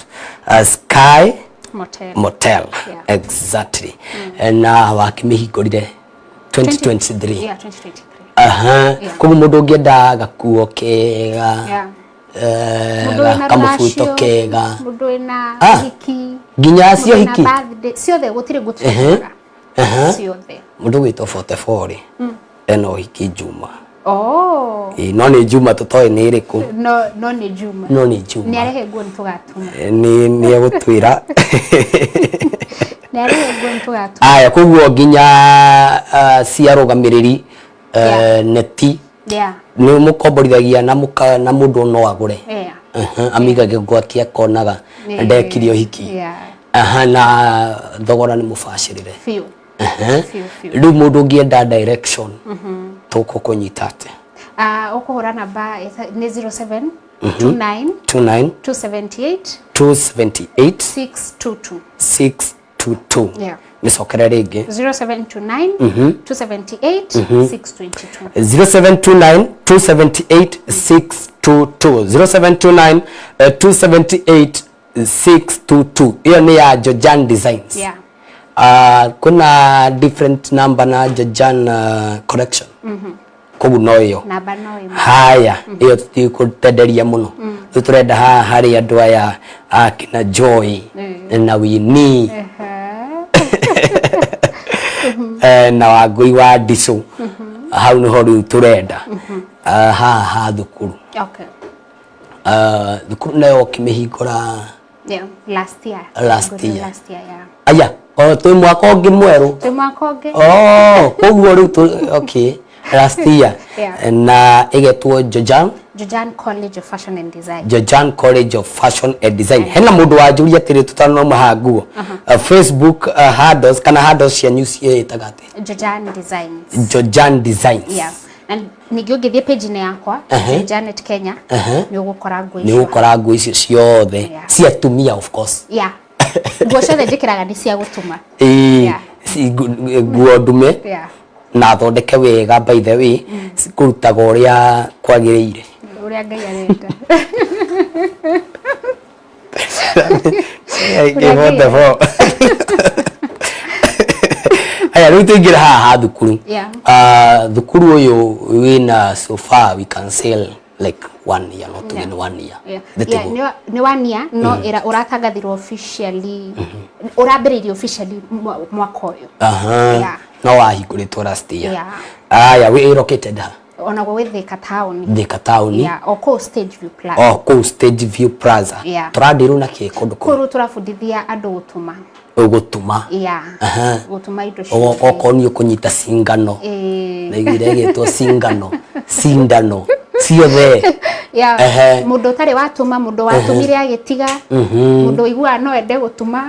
Sky Motel. Motel. Yeah. Exactly. Na wakĩmĩhingũrire 2023? Yeah, 2023. Aha. Yeah. Koguo mũndũ ũngĩenda gakuo kega, Mũndũ wĩna kamũbuto rũracio, kega, mũndũ wĩna Ah, hiki, nginya mũndũ cio wĩna hiki. birthday, ciothe gũtirĩ gũtũraga ciothe. Mũndũ gwĩtwo 44 rĩ, ena ũhiki Juma. Oh. Ĩ, no nĩ Juma tũtoĩ nĩ ĩrĩkũ. No nĩ Juma. No nĩ Juma. Nĩ arehe nguo nĩ tũgatuma. Nĩ egũtwĩra. Nĩ arehe nguo nĩ tũgatuma. Aya, koguo nginya cia arũgamĩrĩri, neti, nĩ mũkomborithagia na mũka na mũndũ no agũre? Yeah. Aha, amĩigage gwake akonaga ndekire ũhiki. Yeah. Aha, na thogora nĩ mũbacĩrĩre. Biũ. Aha. Biũ, biũ. Rĩu mũndũ ũngĩenda direction tũkũkũnyita atĩa? Ah, ũkũhũra namba nĩ 07 29 29 278 278 622. 622. Yeah. Mĩcokere rĩngĩ. 0729 278 622. 0729 278 622, 0729 278 622. Ĩyo nĩ ya Jojan Designs. Yeah. Kuna different number na Jojan Collection, koguo no ĩyo. Namba no ĩmwe. Haya, ĩyo tũtikũtenderia mũno. Rĩu tũrenda haha harĩ andũ aya akina Joy na Winnie na Wangũi wa Ndicũ, hau nĩho rĩu tũrenda. Ah, haha ha thukuru. Okay. Ah, thukuru nayo ũkĩmĩhingũra? Yeah, last year. Last Good, year. Last year, yeah. Aya, o twĩ mwaka ũngĩ mwerũ. Twĩ mwaka ũngĩ. Oh, koguo rĩu okay, last year. Yeah. Na ĩgetwo Jojan Jojan College of Fashion and Design. Jojan College of Fashion and Design. Hena mũndũ wanjũria atĩrĩ tũtanoma ha nguo, Facebook handles kana handles cianyu ciĩtaga atĩa? Jojan Designs. Jojan Designs. Yeah. Na ningĩ ũngĩthiĩ page-inĩ yakwa, Janet Kenya, nĩ ũgũkora nguo Nĩ icio. ũgũkora nguo icio ciothe Yeah. cia atumia, of course. Yeah. Nguo ciothe njĩkĩraga nĩ cia gũtuma. Ĩĩ, Yeah. nguo ndume na thondeke wega, by the way, kũrutaga ũrĩa kwagĩrĩire. Ũrĩa Ngai arenda. Gĩbote bo. Aya, rĩu tũingĩre haha ha thukuru. Yeah. Ah, thukuru ũyũ wĩna, so far we can sell like one year, not even one year. Yeah. Thĩtĩguo. Yeah, nĩ one year, no ĩra ũratangathirwo officially, ũrambĩrĩirie officially mwaka ũyũ. Aha. Yeah. No wahingũrĩtwo last year. Yeah. Aya, wĩ located ha? Onaguo wĩ Thika town. Thika town. Yeah, o kũu Stage View Plaza. O kũu Stage View Plaza. Yeah. Tũrandirwo na kĩ kũndũ kũu? Kũu rĩu tũrabundithia andũ gũtuma. Ũgũtuma. Yeah. Aha. Gũtuma indo ciothe. Okorwo nĩ ũkũnyita cingano, Ĩĩ. naiguire ĩgĩtwo cingano, cindano ciothe. Yeah. Ehe. Mũndũ ũtarĩ watuma, mũndũ watumire agĩtiga, mũndũ ũiguaga no ende gũtuma,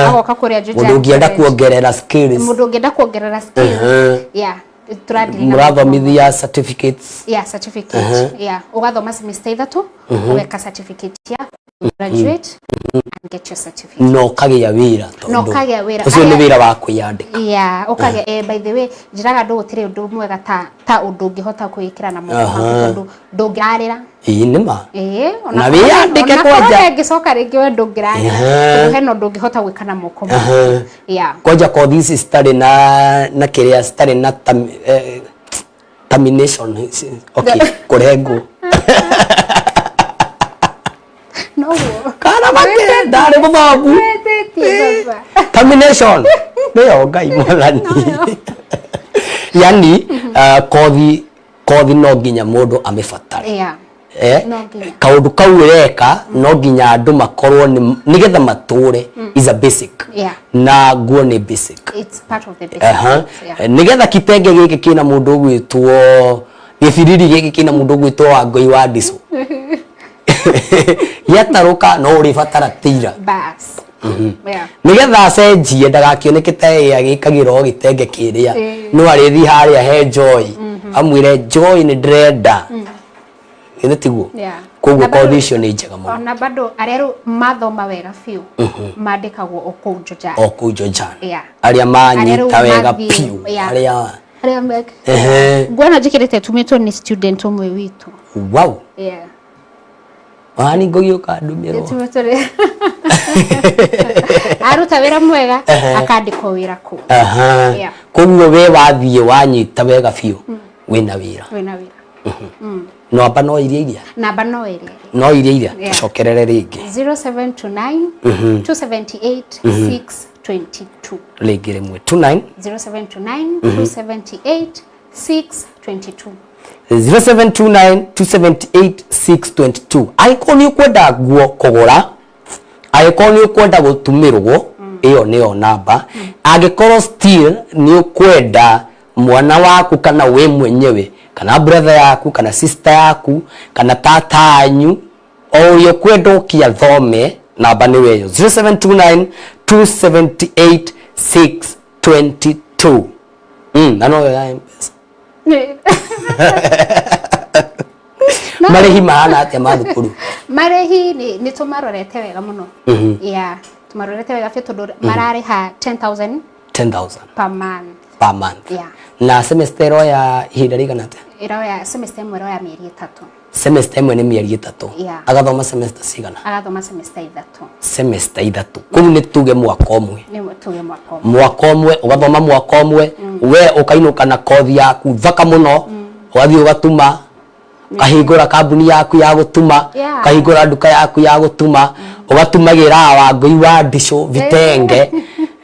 agoka kũrĩa Jojan Mũndũ ũngĩenda College. kuongerera skills. Mũndũ ũngĩenda kuongerera skills. Yeah. Tũradili na Mũrathomithia certificates? Yeah, certificate. Yeah, ũgathoma semester 3, ũgeka certificate yaku, graduate and get your certificate. Na ũkagĩa wĩra Na tondũ ũkagĩa wĩra. Ũcio nĩ wĩra wa kwĩyandĩka. Yeah, ũkagĩa by the way, njĩraga andũ gũtirĩ ũndũ mwega ta ũndũ ũngĩhota kwĩĩkĩra na moko maku, tondũ ndũngĩrarĩra. Ĩĩ, nĩ ma. Ĩĩ, Na wĩyandĩke kwanja. Ĩngĩcoka rĩngĩ we ndũngĩrarĩra, tondũ hena ũndũ ũngĩhota gwĩka na moko maku. Yeah. Kwanja kothi ici citarĩ na kĩrĩa, citarĩ na termination, okay, kũrengwo. Noguo. Kana make ndarĩ mũthomu. Wĩtĩtie baba. Termination nĩyo Ngai mwathani. Yani kothi no nginya mũndũ amĩbatare. Yeah. No nginya. Kaundu kau ũreka no nginya andũ makorwo nĩgetha matũre is a basic. Na nguo nĩ basic. It's part of the basic needs, yeah. Nĩgetha kitenge gĩkĩ kĩna mũndũ ũgwĩtwo gĩbiriri gĩkĩ kĩna mũndũ ũgwĩtwo Wangũi wa Ndicũ gĩatarũka no ũrĩbatara tĩira. Bas. Yeah. Nĩgetha acenjie ndagakĩoneke ta ĩ agĩkagĩra o gĩtenge kĩrĩa, no arĩthiĩ harĩa he Joy amwĩre, "Joy, nĩ ndĩrenda." Githĩ tiguo? Koguo Na kothi icio nĩ njega mũno. Ona bado arĩa rĩu mathoma wega biũ mandĩkagwo o kũu Njoja. O kũu Jojan. Arĩa Arĩa manyita rĩu wega mathiĩ, biũ, arĩa arĩa nguo ĩno njĩkĩrĩte ĩtumĩtwo nĩ student ũmwe witũ. Wani ngũgĩũka ndumĩrwo. Ĩtumĩtwo nĩ aruta wĩra mwega akandĩkwo wĩra kũu. Koguo we wathiĩ wanyita wega biũ wĩna wĩra. Wĩna wĩra. No amba no iria iria Namba no ĩrĩa. No iria iria. Tũcokerere rĩngĩ. 0729 278 622. Rĩngĩ rĩmwe, 29. 0729 278 622. 0729 278 622. Angĩkorwo nĩ ũkwenda nguo kũgũra, angĩkorwo nĩ ũkwenda gũtumĩrwo, ĩyo nĩyo namba. Angĩkorwo still nĩ ũkwenda mwana waku kana we mwenyewe kana brother yaku kana sister yaku kana tata anyu, o ũrĩa ũkwenda ũke athome, namba nĩ weyo 0729 278 622. Na noyo ya M-Pesa. Marĩhi mahana atĩa ma thukuru? Marĩhi nĩ tũmarorete wega mũno. Yeah, tũmarorete wega biũ tondũ mararĩha 10,000 10,000 per month. Per month. Yeah. Na semester ĩroya ihinda rĩigana atĩa? Ĩroya semester ĩmwe ĩroya mĩeri 3. Semester ĩmwe nĩ mĩeri 3. Yeah. Agathoma semester cigana? Agathoma semester 3. Semester 3, kũu nĩ tuge mwaka ũmwe. Nĩ tuge mwaka ũmwe. Mwaka ũmwe ũgathoma, mwaka ũmwe we ũkainũka na kothi yaku thaka mũno, ũgathiĩ ũgatuma, ũkahingũra kambuni yaku ya gũtuma, ũkahingũra nduka yaku ya gũtuma, ũgatumagĩra Wangũi wa Ndicũ vitenge,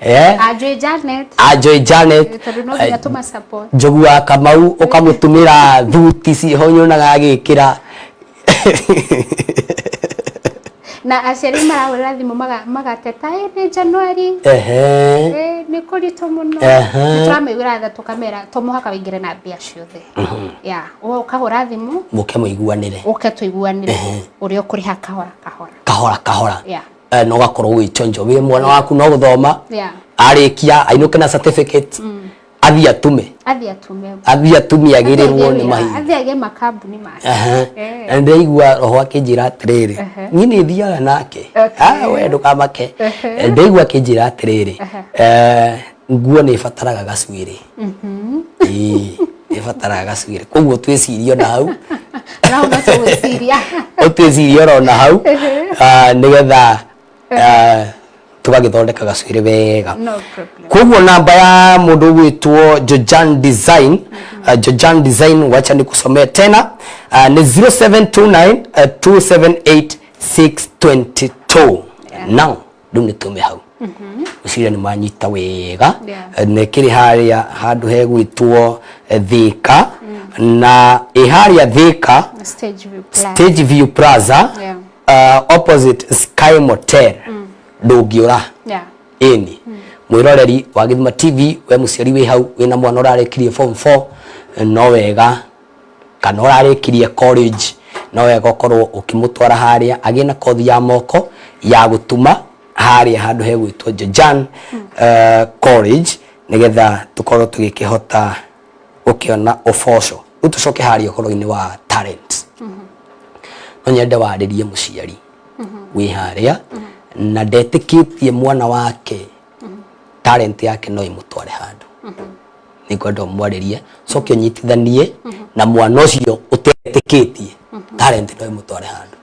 eh? Anjoy Janet. Anjoy Janet. Tondũ no nginya tũma support. Njogu wa Kamau ũkamũtumĩra thuti ciho nyonaga agĩkĩra. Na aciari marahũrĩra thimũ magateta, "Ĩ, nĩ January. Ĩ, nĩ kũritũ mũno." Nĩ tũramaiguĩra tha tũkamera to mũhaka wĩingĩre na mbia ciothe. Yeah, we ũkahũra thimũ mũke mũiguanĩre. Ũke tũiguanĩre ũrĩa ũkũrĩha kahora kahora. Kahora kahora. Na ũgakorwo wĩ chonjo wĩ mwana waku no gũthoma, arĩkia ainũke na certificate, athiĩ atume. Athiĩ atume. Athiĩ atume agĩrĩrwo nĩ mahinda. Athiĩ agĩe makambuni make. Na ndĩraigua roho akĩnjĩra atĩrĩrĩ, niĩ nĩ thiaga nake. Ah, we ndũkamake. Ndĩraigua akĩnjĩra atĩrĩrĩ, nguo nĩ ĩbataraga gacuĩrĩ. Ĩĩ, nĩ ĩbataraga gacuĩrĩ, koguo twĩcirie ona hau. Na hau no tũgwĩciria. Ũtwĩcirie oro na hau, nĩgetha tũgagĩthondeka gacuĩrĩ wega. No problem. Koguo namba ya mũndũ ũgwĩtwo Jojan Design, Jojan Design, wacha nikusomee tena, nĩ 0729 278 622. Now rĩu nĩ tume hau, gwĩciria nĩ manyita wega. Nĩ kĩrĩ harĩa handũ hegwĩtwo Thika, na ĩ harĩa Thika. Stage View Plaza. Stage View Plaza, opposite Sky Motel, ndũngĩũra. Ĩni mwĩroreri wa Gĩthima TV, we mũciari wĩ hau wĩna mwana ũrarĩkirie form 4 no wega, kana ũrarĩkirie college, no wega ũkorwo ũkĩmũtwara harĩa agĩe na kothi ya moko ya gũtuma harĩa handũ hegwĩtwo Jojan College, nĩgetha tũkorwo tũgĩkĩhota gũkĩona ũboco. Rĩu tũcoke harĩa ũhoro-inĩ wa talent. No nyende warĩrie mũciari wĩ harĩa na ndetĩkĩtie mwana wake talent yake no ĩmũtware handũ. Nĩ ngwenda ũmwarĩrie, coke ũnyitithanie na mwana ũcio ũtetĩkĩtie talent no ĩmũtware handũ.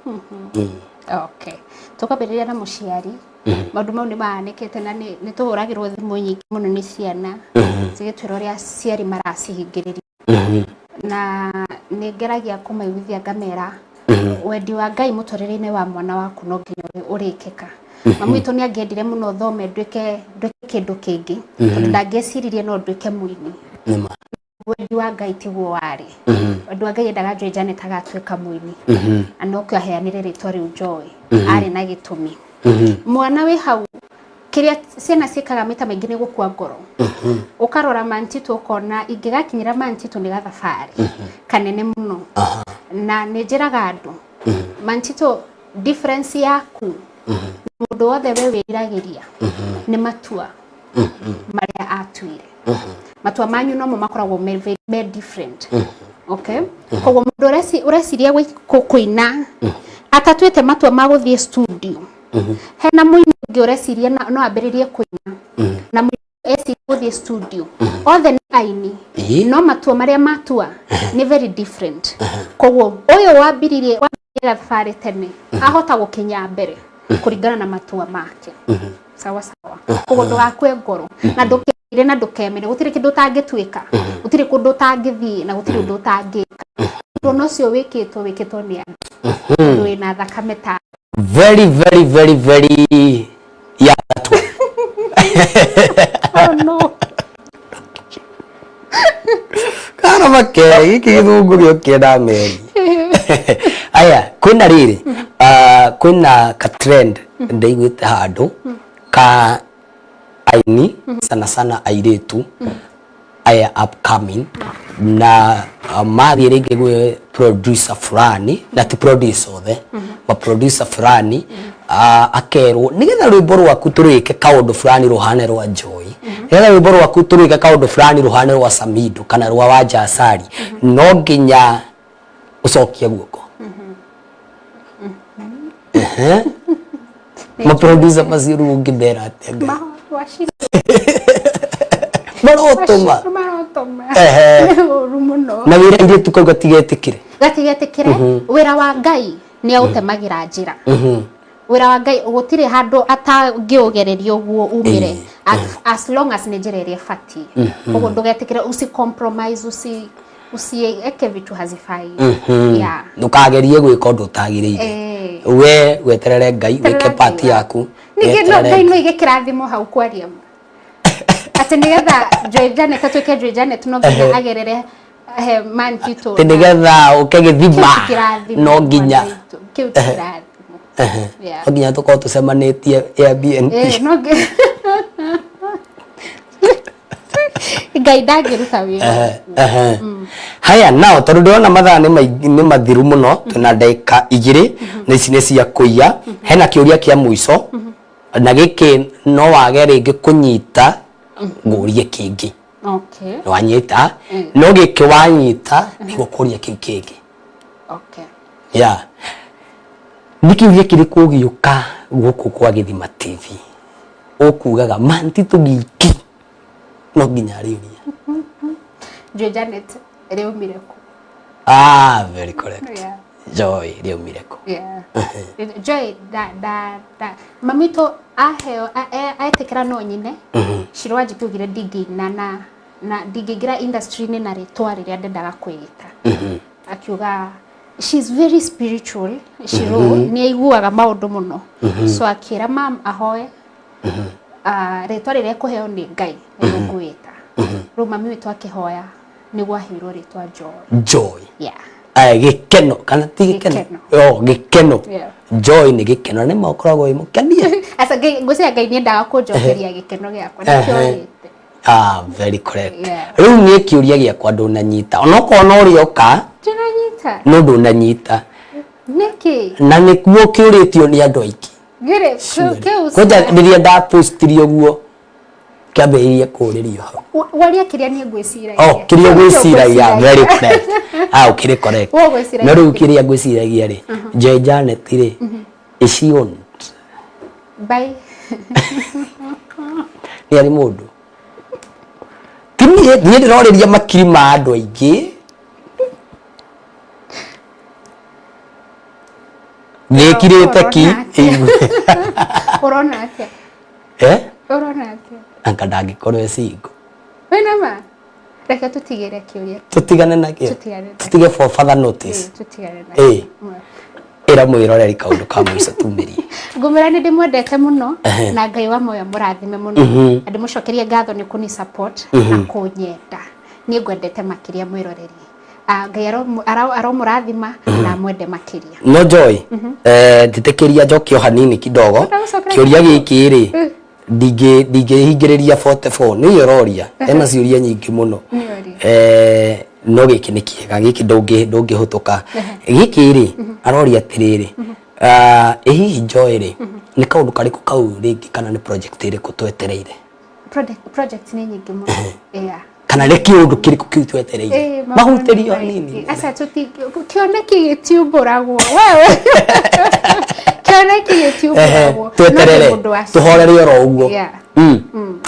Okay, tukambĩrĩria na mũciari. Maũndũ mau nĩ mahanĩkĩte na nĩ tũhũragĩrwo thimũ nyingĩ mũno nĩ ciana cigĩtwĩra ũrĩa aciari maracihingĩrĩria, na nĩ ngeragia kũmaiguithia ngamera wendi wa Ngai mũtũrĩre-inĩ wa mwana waku no nginya ũrĩkĩka. Mami witũ nĩ angĩendire mũno thome nduĩke kĩndũ kĩngĩ, tondũ ndangĩeciririe no nduĩke mũini. Nĩma. Wendi wa Ngai tiguo warĩ. Wendi wa Ngai endaga Joy Janet agatuĩka mũini, na nokĩo aheanire rĩtwa rĩu Joy. Arĩ na gĩtũmi. Mwana wĩ hau, kĩrĩa ciana ciĩkaga maita maingĩ nĩ gũkua ngoro. Ũkarora Mantitũ ũkona ingĩgakinyĩra Mantitũ nĩ gathabarĩ kanene mũno. Na nĩ njĩraga andũ, Mantitũ, difference yaku na mũndũ wothe we wĩriragĩria nĩ matua marĩa atuire. Matua manyu nomo makoragwo me different. Okay, koguo mũndũ ũreciria kũina atatuĩte matua ma gũthiĩ studio, hena mũini ũngĩ ũreciria no ambĩrĩrie kũina, na mũini eciria gũthiĩ studio, othe nĩ aini, no matua marĩa matua nĩ very different. Koguo ũyũ wambĩrĩrie thabarĩ tene ahota gũkinya mbere kũringana na matua make. Sawa sawa. Koguo ndũgakue ngoro na ndũkerire na ndũkemene. Gũtirĩ kĩndũ ũtangĩtuĩka, gũtirĩ kũndũ ũtangĩthiĩ, na gũtirĩ ũndũ ũtangĩka. Ũndũ ona ũcio wĩkĩtwo nĩ andũ, tondũ wĩna thakame ta Very, very, very, very, yeah, that one. Oh no. Kana make gĩkĩ gĩthũngũ gĩokĩenda meri aya. Kwĩna rĩrĩ, kwĩna ka trend ndaiguĩte handũ ka aini, sana sana airĩtu aya upcoming, na mathiĩ rĩngĩ gwĩ producer fulani, na ti producer othe, ma producer fulani, akerwo nĩgetha rwĩmbo rwaku tũrwĩke kaũndũ fulani rũhane rwa Joy, nĩgetha rwĩmbo rwaku tũrwĩke kaũndũ fulani rũhane rwa Samido kana rwa Wanja Asali, no nginya ũcokie guoko. Ehe. Ma producer macio rĩu ũngĩmera atĩa, Ngai? Marotũma. Marotũma. Ehe. Nĩ ũru mũno. Na wĩra airĩtu kau gatigetĩkĩre. Gatigetĩkĩre. Wĩra wa Ngai nĩ aũtemagĩra njĩra. Wĩra wa Ngai gũtirĩ handũ atangĩũgereria ũguo umĩre, as long as nĩ njĩra ĩrĩa ĩbatiĩ. Koguo ndũgetĩkĩre, usi compromise, usieke vitu hazifai, yeah. Ndũkagerie gwĩka ũndũ ũtagĩrĩire. We weterere Ngai wĩke Eterera part Ngai yaku. Ningĩ no Weterere. Ngai no ige kĩrathimo hau. Kwaria ma, atĩ nĩgetha Joy Janet atuĩke Joy Janet, no nginya agerere he man titũ. Atĩ nĩgetha ũke gĩthima Kĩu ti kĩrathimo. no nginya mwana witũ. Kĩu ti kĩrathimo. Yeah. No nginya tũkorwo tũcemanĩtie Airbnb. No Ngai ndangĩruta wĩra. Ehe. Haya, nao tondũ ndĩrona mathaa nĩ mathiru mũno, twĩna ndagĩka 2 na ici nĩ cia kũiya. Hena kĩũria kĩa mũico, na gĩkĩ no wage rĩngĩ kũnyita, ngũrie kĩngĩ. Okay. Wanyita, no gĩkĩ wanyita nĩgũkũria kĩu kĩngĩ. Okay. Ya, nĩ kĩũria kĩrĩkũ ũgĩũka gũkũ kwa Gĩthima TV ũkugaga Mantitũ giki no nginya arĩũria? Joy Janet rĩaumire kũ? Ah, very correct. Yeah. Joy rĩaumire kũ? Yeah. Joy da da da mami witũ aheo etĩkĩra no nyine. Shiro Wanjikĩ augire ndingĩina na ndingĩingĩra industry-inĩ na rĩtwa rĩrĩa ndendaga kwĩĩta. Akiuga she's very spiritual. Shiro nĩ aiguaga maũndũ mũno, so akĩra mam ahoe, rĩtwa rĩrĩa ekũheo nĩ Ngai nĩguo ngwĩta. Rĩu mami witũ akĩhoya nĩguo aheirwo rĩtwa Joy. Joy. Yeah. Aya, gĩkeno kana ti gĩkeno? Gĩkeno. Oh, gĩkeno. Yeah. Joy nĩ gĩkeno, na nĩ ma ũkoragwo wĩ mũkenie. Aca Ngai, ngwĩciria Ngai nĩendaga kũnjokeria gĩkeno gĩakwa nĩkĩo rĩte. Ah, very correct. Yeah. Rĩu niĩ kĩũria gĩakwa ndũnanyita, onokorwo no ũrĩoka. Ndĩranyita. No ndũnanyita. Nĩkĩ? Na nĩkuo kĩũrĩtio nĩ andũ aingĩ. Ngĩrĩ kĩu Kwanja rĩrĩa ndapostirie ũguo, kĩambĩrĩirie kũũrĩrio hau. Waria kĩrĩa niĩ ngwĩciragia. Oh, kĩrĩa ngwĩciragia, very correct. Ah, ũkĩrĩ correct. Ũguo ngwĩciragia. No rĩu kĩrĩa ngwĩciragia rĩ, Joy Janet rĩ, is she owned? Bye. Nĩ arĩ mũndũ ti niĩ ndĩrorĩria makiri ma andũ aingĩ nĩkirĩte ki. Ũrona atĩa? Ũrona atĩa? Eh? Ũrona atĩa? Anga ndangĩkorwo e single. Wĩna ma? Reke tũtigĩre kĩũria. Tũtigane nakĩo. Tũtigane nakĩo. Tũtige for further notice. Ĩĩ, tũtigane nakĩo. Ĩĩ. Ĩra mwĩroreri kaũndũ ka mũico tumĩrie. Ngũmwĩra nĩ ndĩmwendete mũno na Ngai wa muoyo mũrathime mũno, na ndĩmũcokerie ngatho nĩ kũni support na kũnyenda. Niĩ ngwendete makĩria mwĩroreri. Ngai aromũrathima na amwende makĩria. No Joy, njĩtĩkĩria njoke o hanini kidogo. Ndagũcokera. Kĩũria gĩkĩ rĩ, ndingĩhingĩrĩria 44 nĩ ũroria ena ciũria nyingĩ mũno. Nĩ ũria. No gĩkĩ nĩ kĩega, gĩkĩ ndũngĩhũtũka. Gĩkĩ rĩ, aroria atĩrĩrĩ, ĩ hihi Joy rĩ, nĩ kaũndũ karĩkũ kau rĩngĩ kana nĩ project ĩrĩkũ twetereire? Project nĩ nyingĩ mũno, yeah. Kana nĩ kĩũndũ kĩrĩkũ kĩu twetereire? Maũndũ mahutĩrio nĩ maingĩ. hanini. Aca, kĩoneki gĩtiumbũragwo wewe, kĩoneki gĩtiumbũragwo. Tweterere. No nĩ mũndũ wa Tũhorere oro ũguo. Yeah.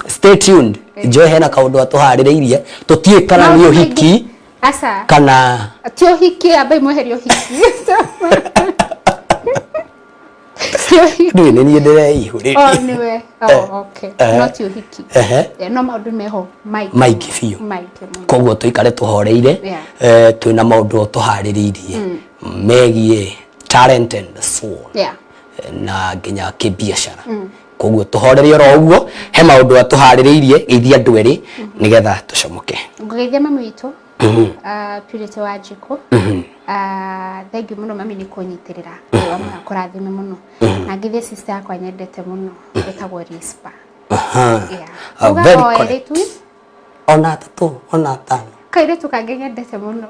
Stay tuned. Joy hena kaũndũ atũharĩrĩirie, tũtiũĩ kana nĩ Maũndũ ũhiki maingĩ. Aca, kana ti ũhiki, ambai mweherie ũhiki, ti ũhiki. Ndũĩ nĩ niĩ ndĩreihũrĩria. Oh, nĩwe. Oh, okay. No ti ũhiki. Ehe. No maũndũ meho maingĩ. Maingĩ biũ. Maingĩ mũno. Koguo tũikare tũhoreire. Yeah. Twĩna maũndũ tũharĩrĩirie megiĩ talent and soul Yeah. na nginya kĩbiacara. Koguo tũhorere oro ũguo, he maũndũ atũharĩrĩirie. Geithia andũ erĩ nĩgetha tũcomoke. Ngũgeithia mami witũ, Purity wa Njikũ. Thank you mũno mami nĩ kũnyitĩrĩra. Ngai wa muoyo akũrathime mũno. Na ngithie sister yakwa nyendete mũno ĩtagwo Rispa. Yeah. Uga Very o erĩ correct. tu. Ona atatũ, ona atano. Kairĩtu kangĩ nyendete mũno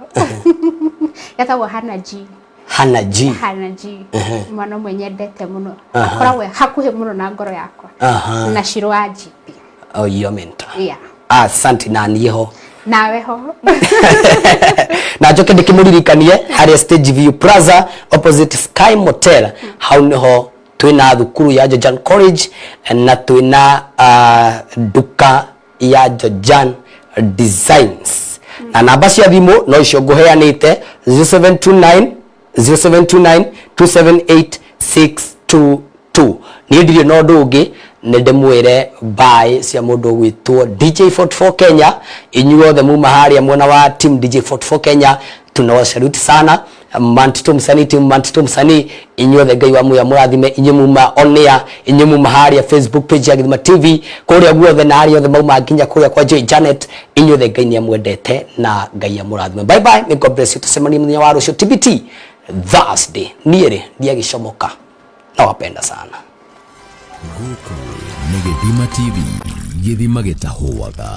getagwo Hannah G. Hana G. Hannah G, mwana ũmwe nyendete mũno, akoragwo e hakuhĩ mũno na ngoro yakwa. Na Shiro wa GP. Oh, your mentor. Yeah. Asante, na niĩ ho. Nawe ho. Na njoke ndĩkĩmũririkanie harĩa Stage View Plaza opposite Sky Motel, hau nĩho twĩna thukuru ya Jojan College na twĩna nduka ya Jojan Designs, na namba cia thimũ no icio ngũheanĩte, 0729 0729 278 622. Niĩ ndirĩ na ũndũ ũngĩ, nĩ ndĩmwĩre mbaĩ cia mũndũ ũgwĩtwo DJ 44 Kenya. Inyuothe muma harĩa mwena wa team DJ 44 Kenya, tunawasaluti sana. Mantito msanii, team Mantito msanii, inyuothe Ngai wa muya mũrathime. Inyuĩ muma on air, inyuĩ muma harĩa Facebook page ya Githima TV, kũrĩa guothe na arĩa othe mauma nginya kũrĩa kwa Joy Janet, inyuothe Ngai nĩ amwendete na Ngai amũrathime. Bye bye, may God bless you. Tucemanie mũthenya wa rũciũ, TBT Thursday. Niĩ rĩ, ndiagĩcomoka, nawapenda sana. Gũkũ nĩ Gĩthima TV, gĩthima gĩtahũaga.